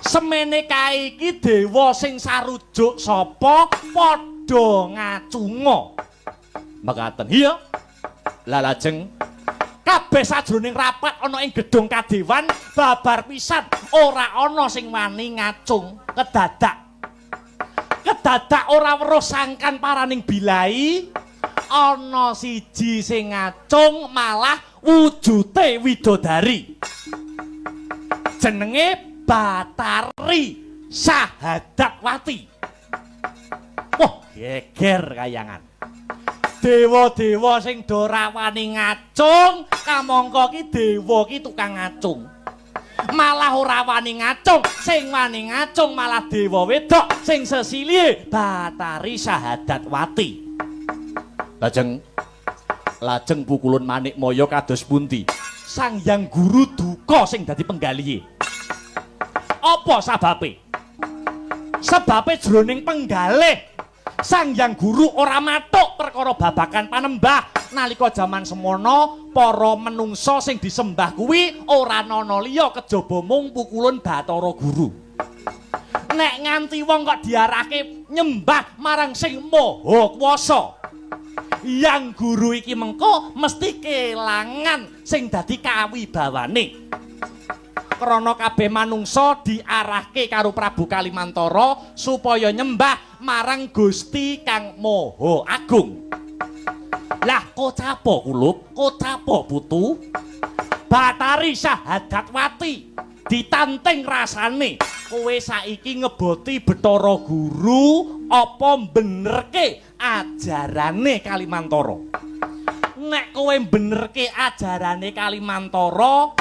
Semene kae iki dewa sing sarujuk sapa padha ngacunga. Mekaten. Iya. Lah lajeng kabeh sajroning rapat ana ing gedhong kadewan babar pisan ora ana sing wani ngacung. Kedadak. Kedadak ora weruh sangkan paraning bilai ana siji sing ngacung malah wujute widodari. Jenenge Batari Sahadatwati. Wah, geger kayangan. Dewa-dewa sing do ora wani ngacung, kamangka ki dewa ki tukang ngacung. Malah ora wani ngacung, sing wani ngacung malah dewa wedok sing sesilihe Batari Sahadatwati. Lajeng pukulun Manikmaya kados pundi? Sang Hyang Guru duka sing dadi penggalihe. Apa sababe? Sebabe jroning penggalih Sang Hyang Guru ora matuk perkara babakan panembah. Nalika jaman semono para menungsa sing disembah kuwi ora ana liya kejaba mung pukulun Bathara Guru. Nek nganti wong kok diarahke nyembah marang sing maha kuwasa, Hyang Guru iki mengko mesti kelangan sing dadi kawibawane. Krana kabeh manungsa diarahke karo Prabu Kalimantara supaya nyembah marang Gusti Kang Maha Agung. Lah kocapo kulup, kocapo putu? Batari Sahadatwati ditanting rasane. Kowe saiki ngeboti Bathara Guru apa benerke ajarane Kalimantara? Nek kowe benerke ajarane Kalimantara,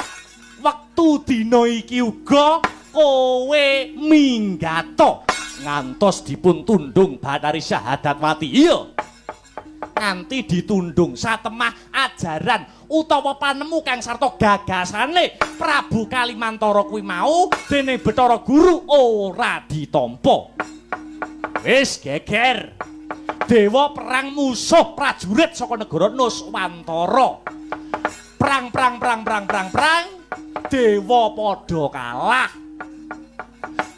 wektu dina iki uga kowe minggato ngantos dipun tundung Batari Sahadatwati. Iya, nganti ditundung satemah ajaran utawa panemu kang sarta gagasane Prabu Kalimantara kuwi mau dene Bathara Guru ora ditampa. Wis geger. Dewa perang musuh prajurit saka negara Nuswantara. Perang perang perang perang perang perang. Dewa padha kalah.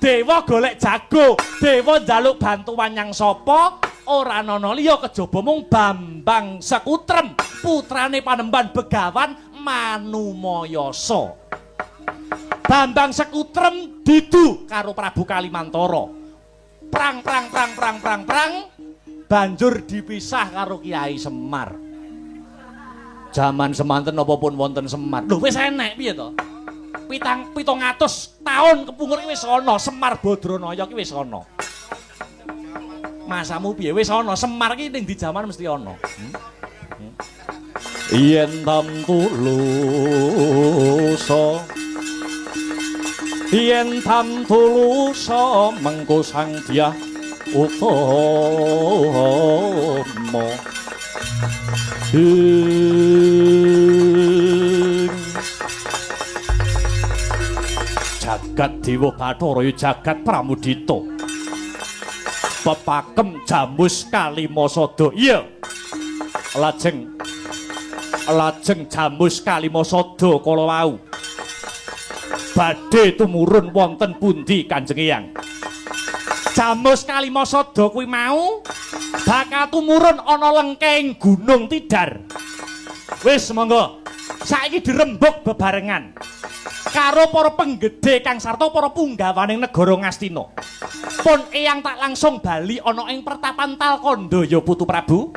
Dewa golek jago, dewa njaluk bantuan nyang sapa? Ora ana liya kejaba mung Bambang Sekutrem, putrane Panembahan Begawan Manumayasa. Bambang Sekutrem didu karo Prabu Kalimantara. Prang prang prang prang prang prang, banjur dipisah karo Kiai Semar. Jaman semanten apa pun wonten Semar. Lho wis enek piye to? 700 tahun kepungkur iki wis ana Semar Badranaya ki wis ana. Masamu piye wis ana Semar ki ning di jaman mesti ana. Yen tamtulusa mengko Sang Dyah Utama. Jagat Dewa Bathara ya jagat Pramudita. Pepakem Jamus Kalimasada. Iya. Lajeng Jamus Kalimasada kala wau badhe tumurun wonten pundi Kanjeng Eyang? Jamus Kalimasada kuwi mau bakal tumurun ana lengkeng Gunung Tidar. Wis monggo saiki dirembug bebarengan karo para penggede kang sarta para punggawaning negara Ngastina. Pun Eyang tak langsung bali ana ing pertapan Talkandaya Putu Prabu.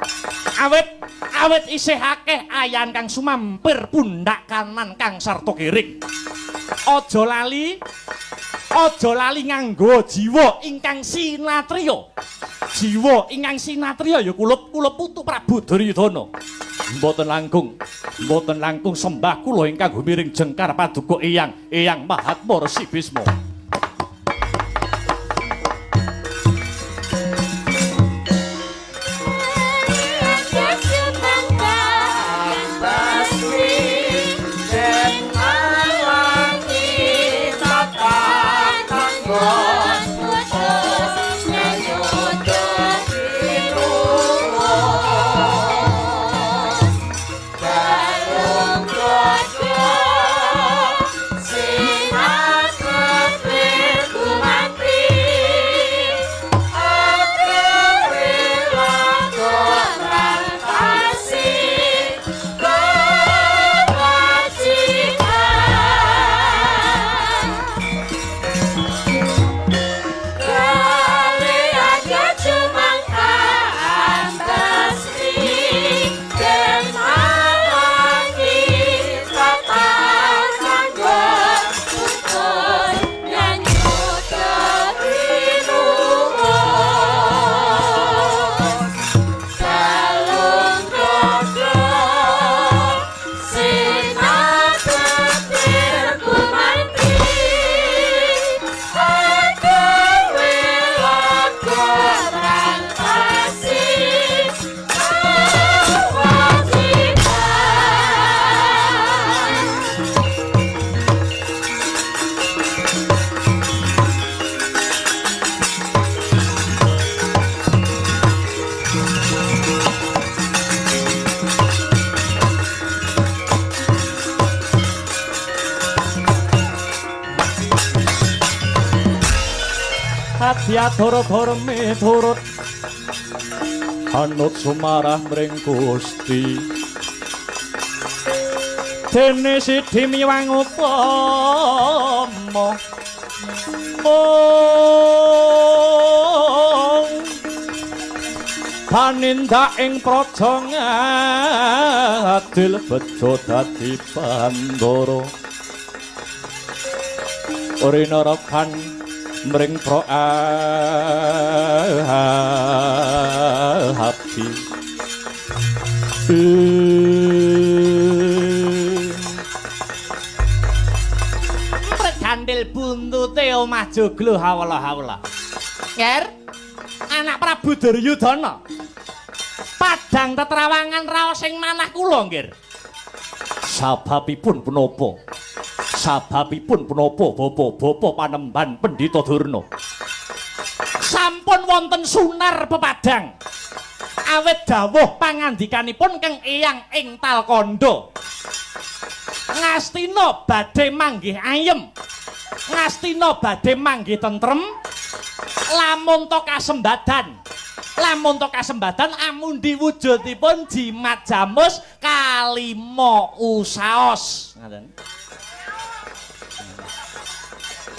Awit isih akeh ayan kang sumampir pundak kanan kang sarta kiring. Aja lali nganggo jiwa ingkang sinatriya. Jiwa ingkang sinatriya ya kulup putu Prabu Duryudana. Mboten langkung sembah kula ingkang gumiring jengkar paduka Eyang Mahatma Resi Bisma. Adoro miturut anut sumarah mring Gusti dene sidhi miwang upama ong panindak ing praja ngadil bejo dadi Bandara rinarakan mring pro abdi. Gandil buntute omah joglo hawala-hawala. Nger, anak Prabu Duryudana. Padang tetrawangan raos ing manah kula, nggir. Sababipun punapa? Sababipun punapa bapa-bapa panemban Pendhita Durna? Sampun wonten sunar pepadang. Awit dawuh pangandikanipun Kang Eyang ing Talkandha. Ngastina badhe manggih ayem. Ngastina badhe manggih tentrem. Lamun to kasembadan. Lamun to kasembadan amundi wujudipun jimat jamus kalima usaos. Ngaten.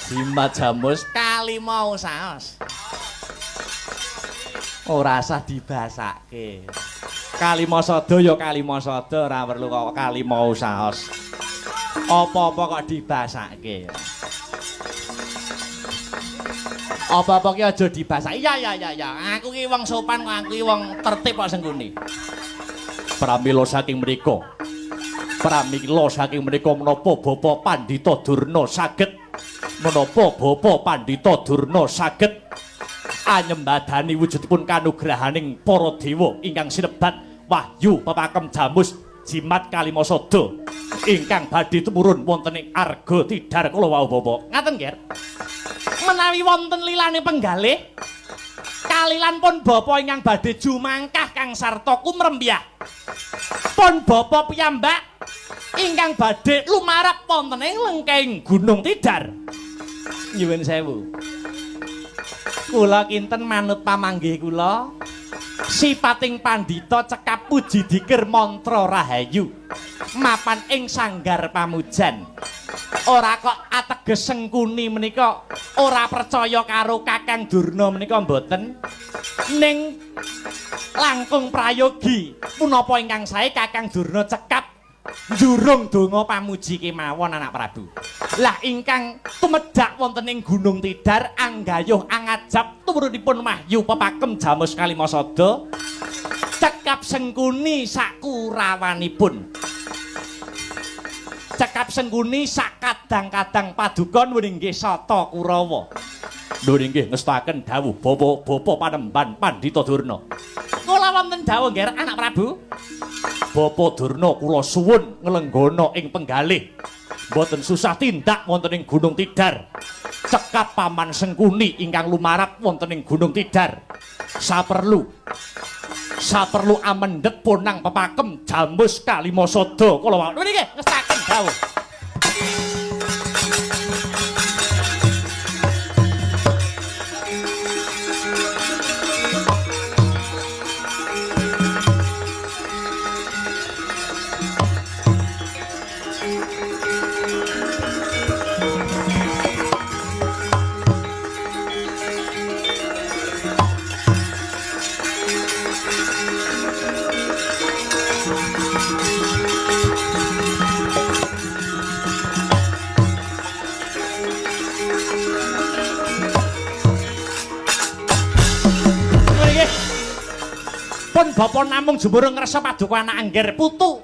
Jimat jamus kalima usaos. Ora usah dibasake. Kalima sada ya kalima sada, ora perlu kok kalima usaos. Apa-apa kok dibasake. Apa-apa ki aja dibasake. Iya ya ya. Aku ki wong sopan kok, aku ki wong tertib kok senggone. Pramila saking mriku. Pramila saking mriku menapa Bapak Pandhita Durna saged menapa Bapak Pandhita Durna saged anyembadani wujudipun kanugrahaning para dewa ingkang sinebat wahyu pepakem jamus jimat kalima sada ingkang badhe tumurun wonten ing Arga Tidar kula wau Bapak. Ngaten nggih. Menawi wonten lilane penggalih kalilan pun bapa ingkang badhe jumangkah kang sarta kumrembyah. Pun bapa piyambak ingkang badhe lumarap wonten ing lengkeng Gunung Tidar. Nyuwun sewu. Kula kinten manut pamanggih kula sipating pandhita cekap puji dikir mantra rahayu mapan ing sanggar pamujan. Ora kok ateges Sengkuni menika ora percaya karo Kakang Durna menika mboten, ning Langkung prayogi punapa ingkang sae Kakang Durna cekap njurung donga pamuji kemawon anak Prabu. Lah ingkang tumedhak wonten ing Gunung Tidar anggayuh angajap tumrunipun wahyu pepakem Jamus Kalimasada cekap Sengkuni sakurawanipun. Cekap Sengkuni sakadang-kadang paduka nuwun inggih Sata Kurawa. Nuwun inggih ngestakaken dawuh Bapak Panembahan Pandhita Durna. Kula wonten dawuh nggih anak Prabu. Bapak Durna kula suwun nglenggana ing penggalih. Mboten susah tindak wonten ing Gunung Tidar. Cekap Paman Sengkuni ingkang lumarap wonten ing Gunung Tidar. Saperlu amendhet ponang pepakem Jamus Kalimasada kula wau. Nuwun inggih ngestakaken dawuh. Pun bapa namung jumurung ngresa paduka anak angger putu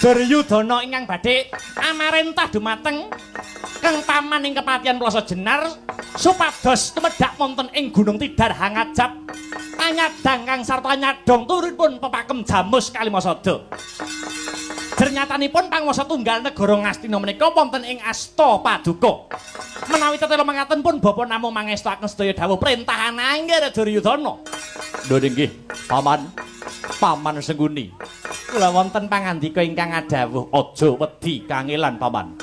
Duryudana ingkang badhe amarentah dumateng Kang Paman ing kepatihan Plaza Jenar supados tumedhak wonten ing Gunung Tidar hangajap anyadang kang sarta nyadong turunipun pepakem Jamus Kalimasada. Jernyatanipun panguwasa tunggal negara Ngastina menika wonten ing asta paduka. Menawi tetela mangaten pun bapa namung mangestuaken sedaya dawuh perintah angger Duryudana. Lho nggih, Paman. Paman Sengkuni. Kula wonten pangandika ingkang adhawuh aja wedi kangelan Paman.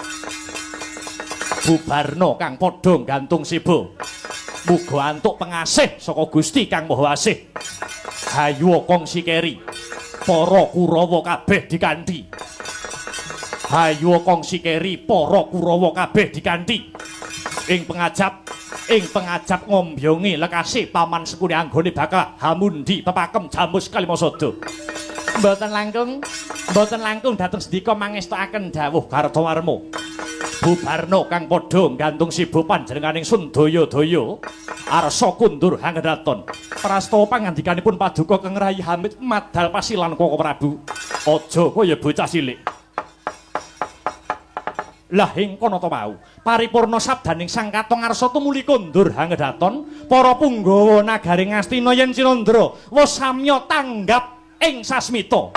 Bubarna kang padha gantung siba. Muga antuk pengasih saka Gusti Kang Maha Asih. Hayu kongsi keri. Para Kurawa kabeh dikanthi. Hayu kongsi keri para Kurawa kabeh dikanthi. Ing pengajap ngombyongi lekase Paman Sengkuni anggone bakal hamundi pepakem Jamus Kalimasada. Mboten langkung dhateng sendika mangestokaken dawuh Kartawarma. Bubarna kang padha gantung siba panjenenganing sundaya-daya arsa kundur hangedaton. Prastawa pangandikanipun paduka Kang Rai Hamid madal pasilan Koko Prabu. Aja kaya bocah cilik. Lah ing kono ta wau, paripurna sabdaning Sang Katong Arsa tumuli kondur hangedaton, para punggawa nagari Ngastina yen Cinandra wis samya tanggap ing sasmita.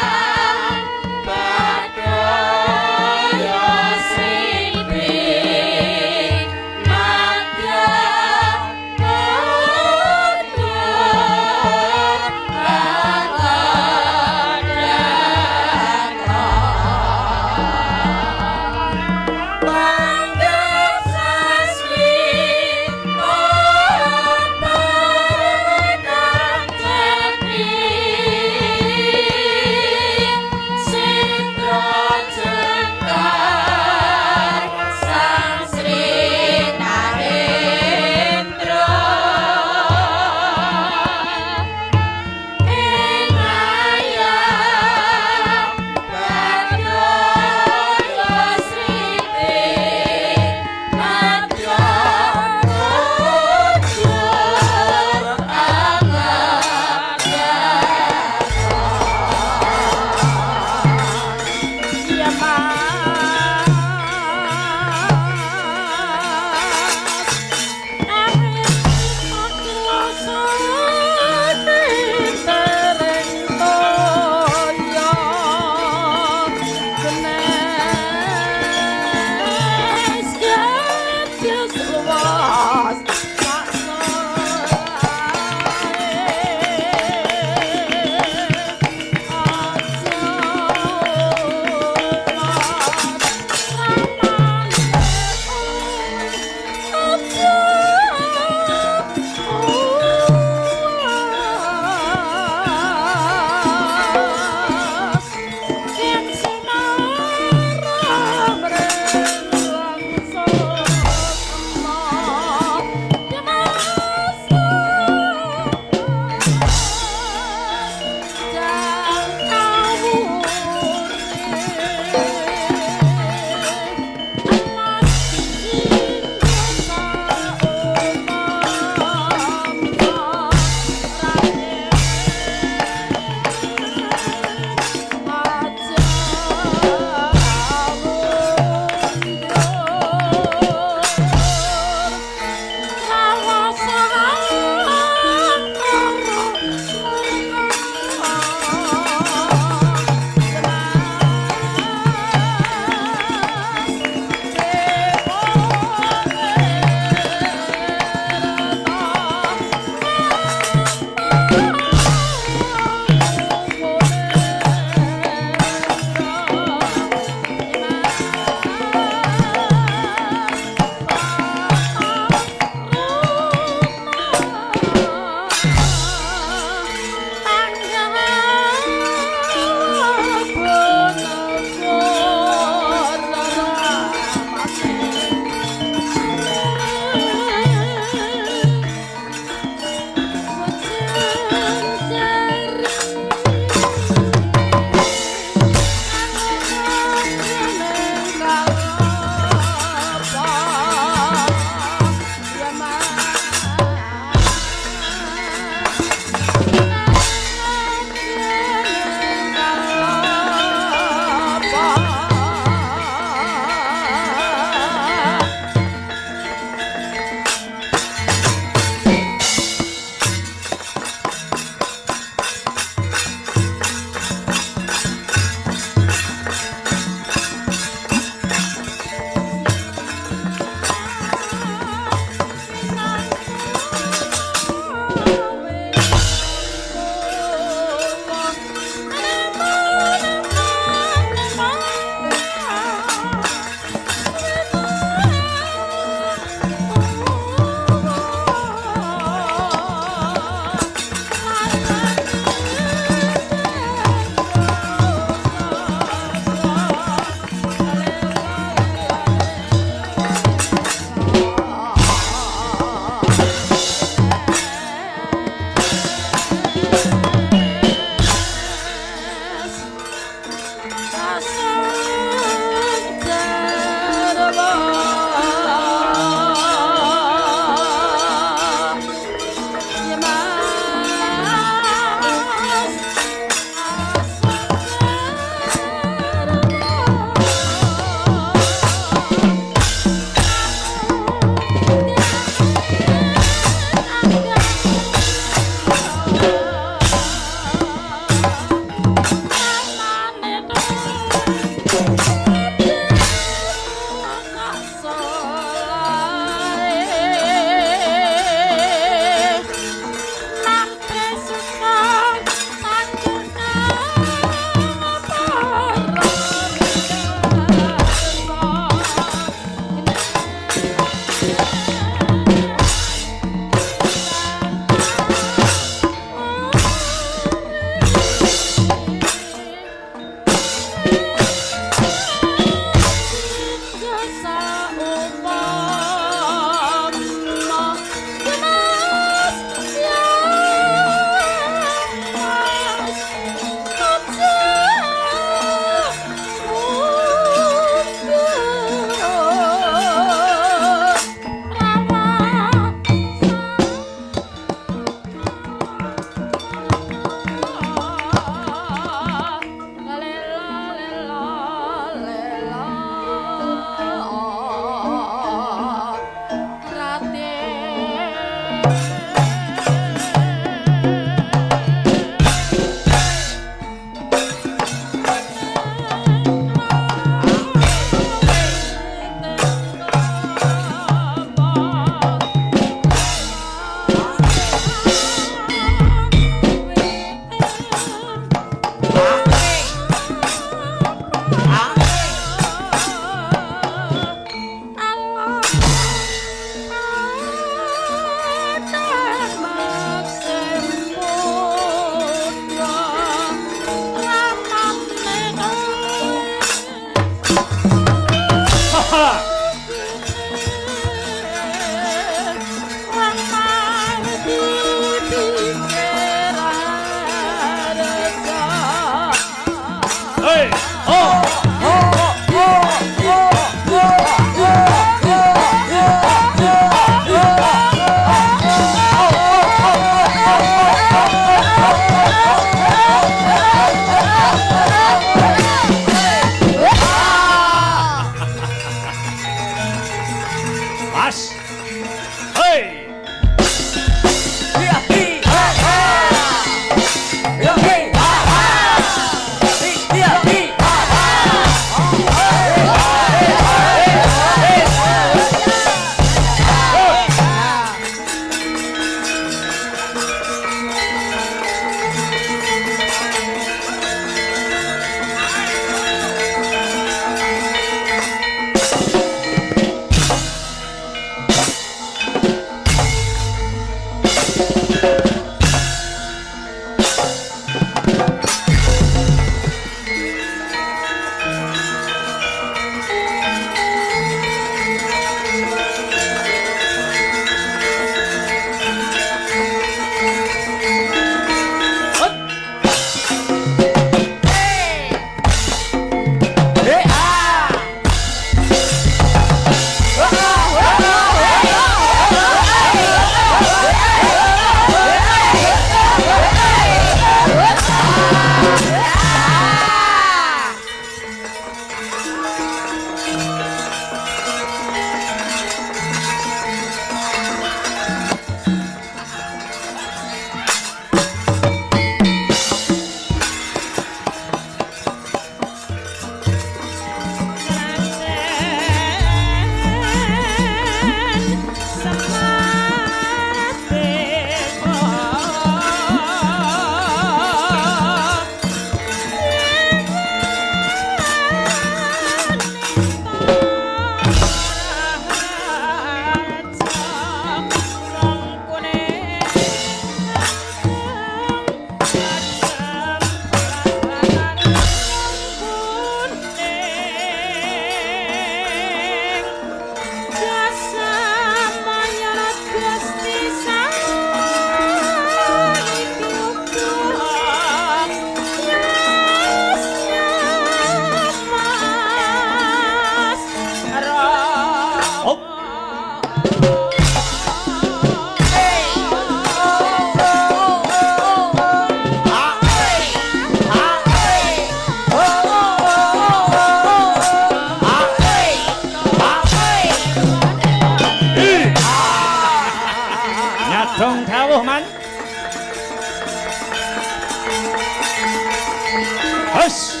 Wes.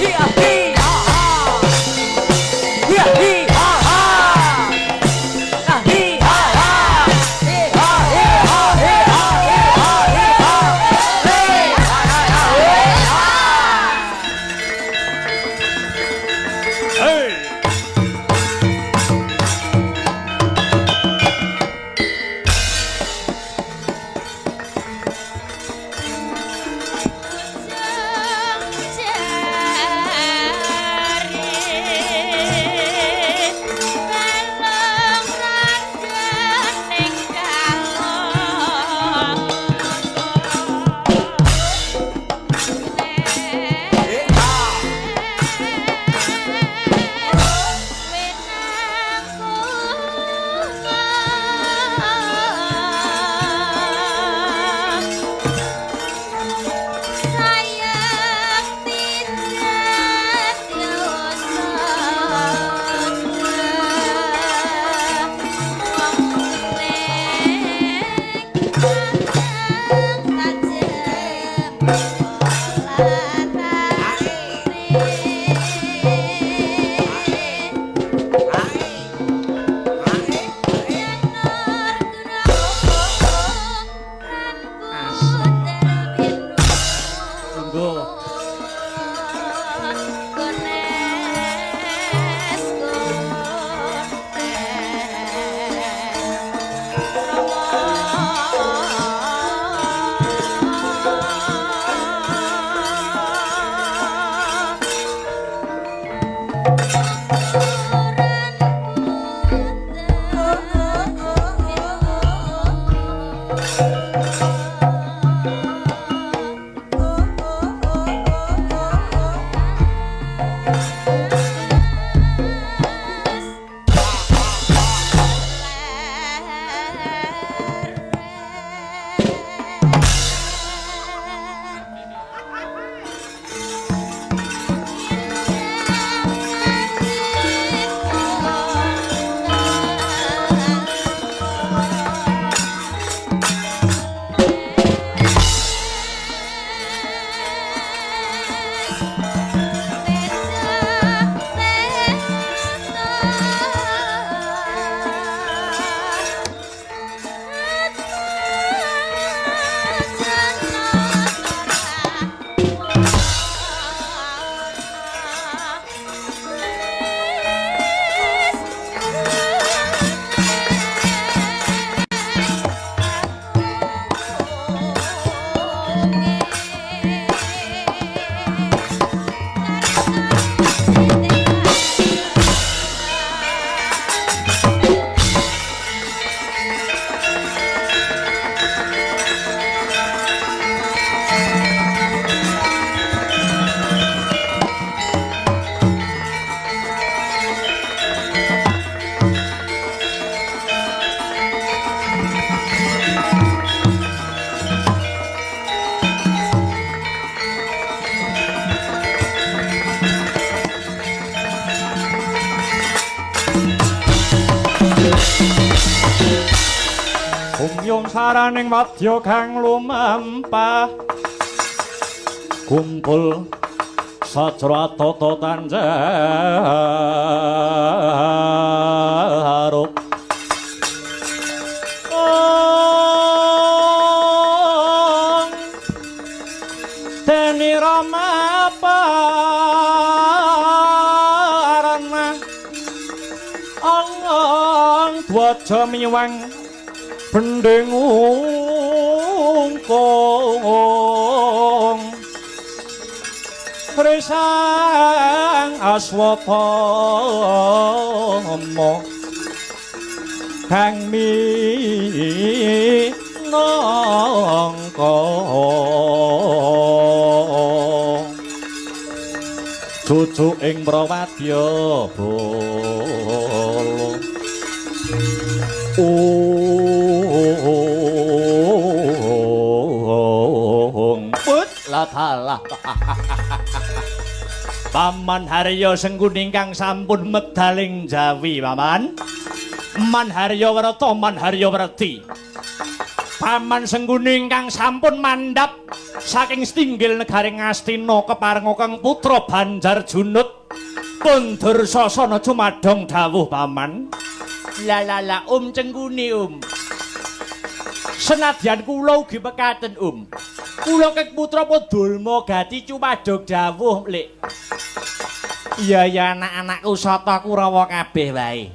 Hi hi ha ha. Hi hi ha ha. Ah, hi ha ha. Hi ha hi ha hi ha hi ha hi ha. Hey, ha ha ha hey, ha. Hey. Sayang tidak Monggo. Gumyung saraning wadya kang lumampah kumpul sajra tata tanjaruk. Ong deni Rama parana ong dwaja miwang bending ungkung Risang Aswatama kang minangka cucu ing Prawadya bala. Ong put latalah. Paman Haryo Sengkuni ingkang sampun medaling Jawi, Paman. Man Haryo Werta, Man Haryo Werti. Paman Sengkuni ingkang sampun mandhap saking setinggil negari Ngastina keparenga Kang Putra Banjar Junut pun Dursasana cumadong dawuh paman. La la la Om Cengkuni Om. Senadyan kula ugi mekaten Om. Kula Kang Putra pun Dulma Gati cumadong dawuh Lik. Iya ya anak-anakku sata Kurawa kabeh wae.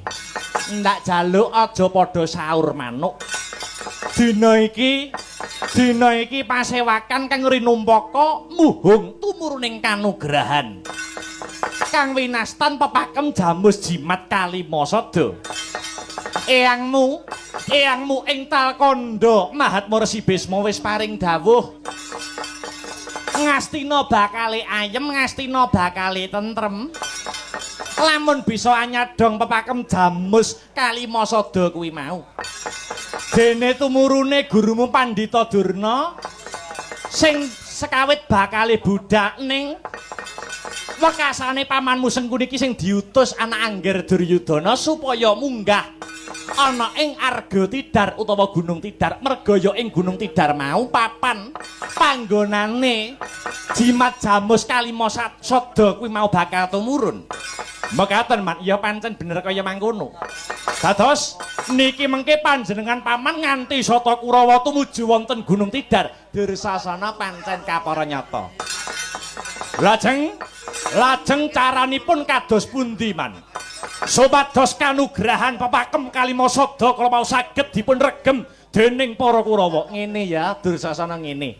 Ndak jaluk aja padha saur manuk. Dina iki pasewakan kang rinumpaka muhung tumuruning kanugrahan. Kang winastan pepakem jamus jimat kalimasada. Eyangmu ing Talkandha Mahatma Resi Bisma wis paring dawuh. Ngastina bakale ayem, ngastina bakale tentrem. Lamun bisa anyadong pepakem jamus kalimasada kuwi mau. Dene tumurune gurumu Pandhita Durna sing sekawit bakale budak ning wekasane pamanmu Sengkuni iki sing diutus anak Angger Duryudana supaya munggah ana ing Arga Tidar utawa Gunung Tidar. Merga ya ing Gunung Tidar mau papan panggonane jimat jamus kalimasada kuwi mau bakal tumurun. Mekaten man, ya pancen bener kaya mangkono. Dados niki mengke panjenengan paman nganti sata Kurawa tumuju wonten Gunung Tidar, Dursasana pancen kapara nyata. Lajeng caranipun kados pundi man? Supados kanugrahan pepakem kalimasada kala wau saged dipun regem dening para Kurawa. Ngene ya Dursasana ngene.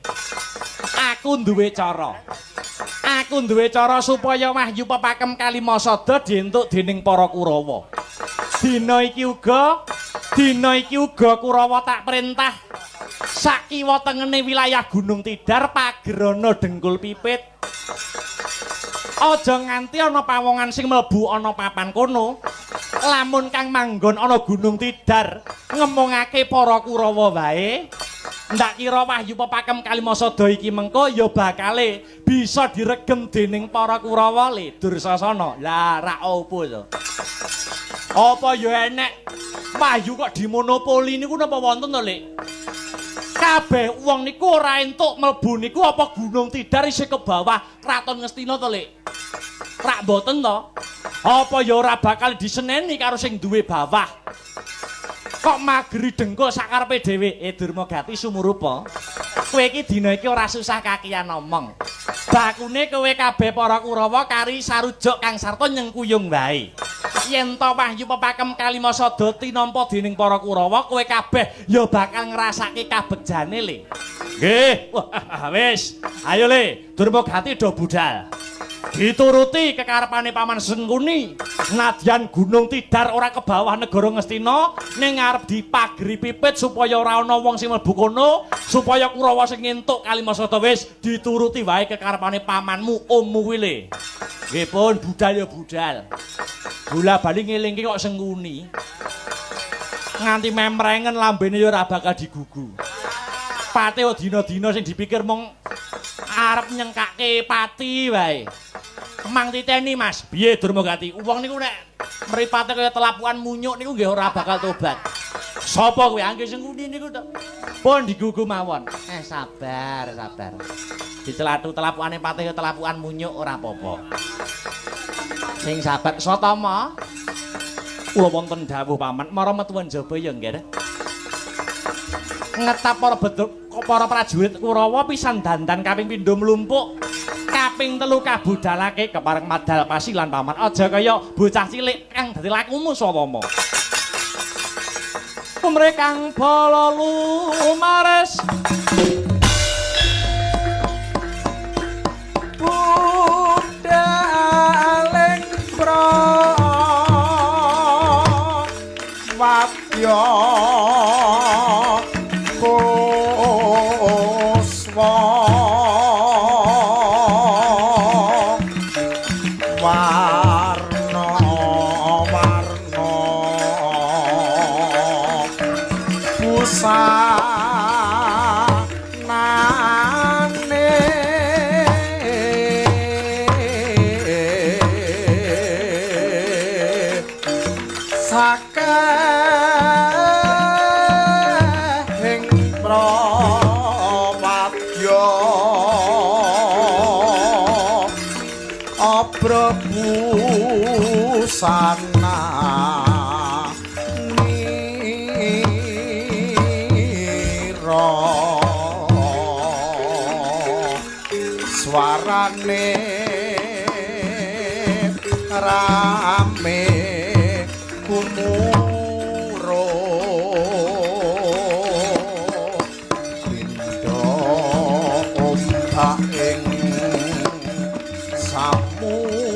Aku duwe cara. Aku duwe cara supaya wahyu pepakem kalimasada dientuk dening para Kurawa. Dina iki uga Kurawa tak perintah sakiwa tengene wilayah Gunung Tidar pagerana dengkul pipit. Aja nganti ana pawongan sing mlebu ana papan kono. Lamun kang manggon ana Gunung Tidar ngemongake para Kurawa wae. Ndak kira wahyu pepakem kalimasada iki mengko ya bakale bisa diregem dening para Kurawa le Dursasana. Lah rak opo to? Apa ya enek wahyu kok dimonopoli niku napa wonten to, Lik? Kabeh wong niku ora entuk mlebu niku apa Gunung Tidar isih ke bawah Kraton Ngastina to, Lik? Rak mboten to? Apa ya ora bakal diseneni karo sing duwe bawah? Kok mageri dengkul sakarepe dhewe? Durmagati sumurupa. Kowe iki dina iki ora susah kakian omong. Bakune kowe kabeh para Kurawa kari sarujuk kang sarta nyengkuyung wae. Yen to wahyu pepakem kalimasada tinampa dening para Kurawa, kowe kabeh ya bakal ngrasake kabejane le. Nggih. Wah, wis. Ayo le, Durmagati do budal. Dituruti kekarepane Paman Sengkuni, nadyan Gunung Tidar ora ke bawah negara Ngastina, ning arep dipageri pipit supaya ora ana wong sing mlebu kono, supaya Kurawa sing entuk kalimasada wis dituruti wae kekarepane pamanmu ommu kuwi le. Nggih pun budal ya budal. Bola bali ngelingke kok Sengkuni. Nganti memrengen lambene ya ora bakal digugu. Pate dina-dina sing dipikir mung arep nyengkake pati wae. Mang titeni Mas, piye Durmagati? Wong niku nek mripate kaya telapukan munyuk niku nggih ora bakal tobat. Sapa kuwi? Angge Sengkuni niku to. Pun digugu mawon. Sabar, sabar. Dicelatu telapukane pate kaya telapukan munyuk ora apa-apa. Sing sabar Satama. Kula wonten dawuh paman, mara metuwan jaba ya nggih. Ngetap para beduk para prajurit Kurawa pisan dandan kaping pindho mlumpuk. Kaping telu kabudalake kepareng madal pasilan paman. Aja kaya bocah cilik kang dadi lakumu Satama. Kumre kang bala lumares budhaling wadya kuswa warna warna busana. Sana nira swarane rame kumuro pindha ombak ing samudra.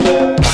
Yeah!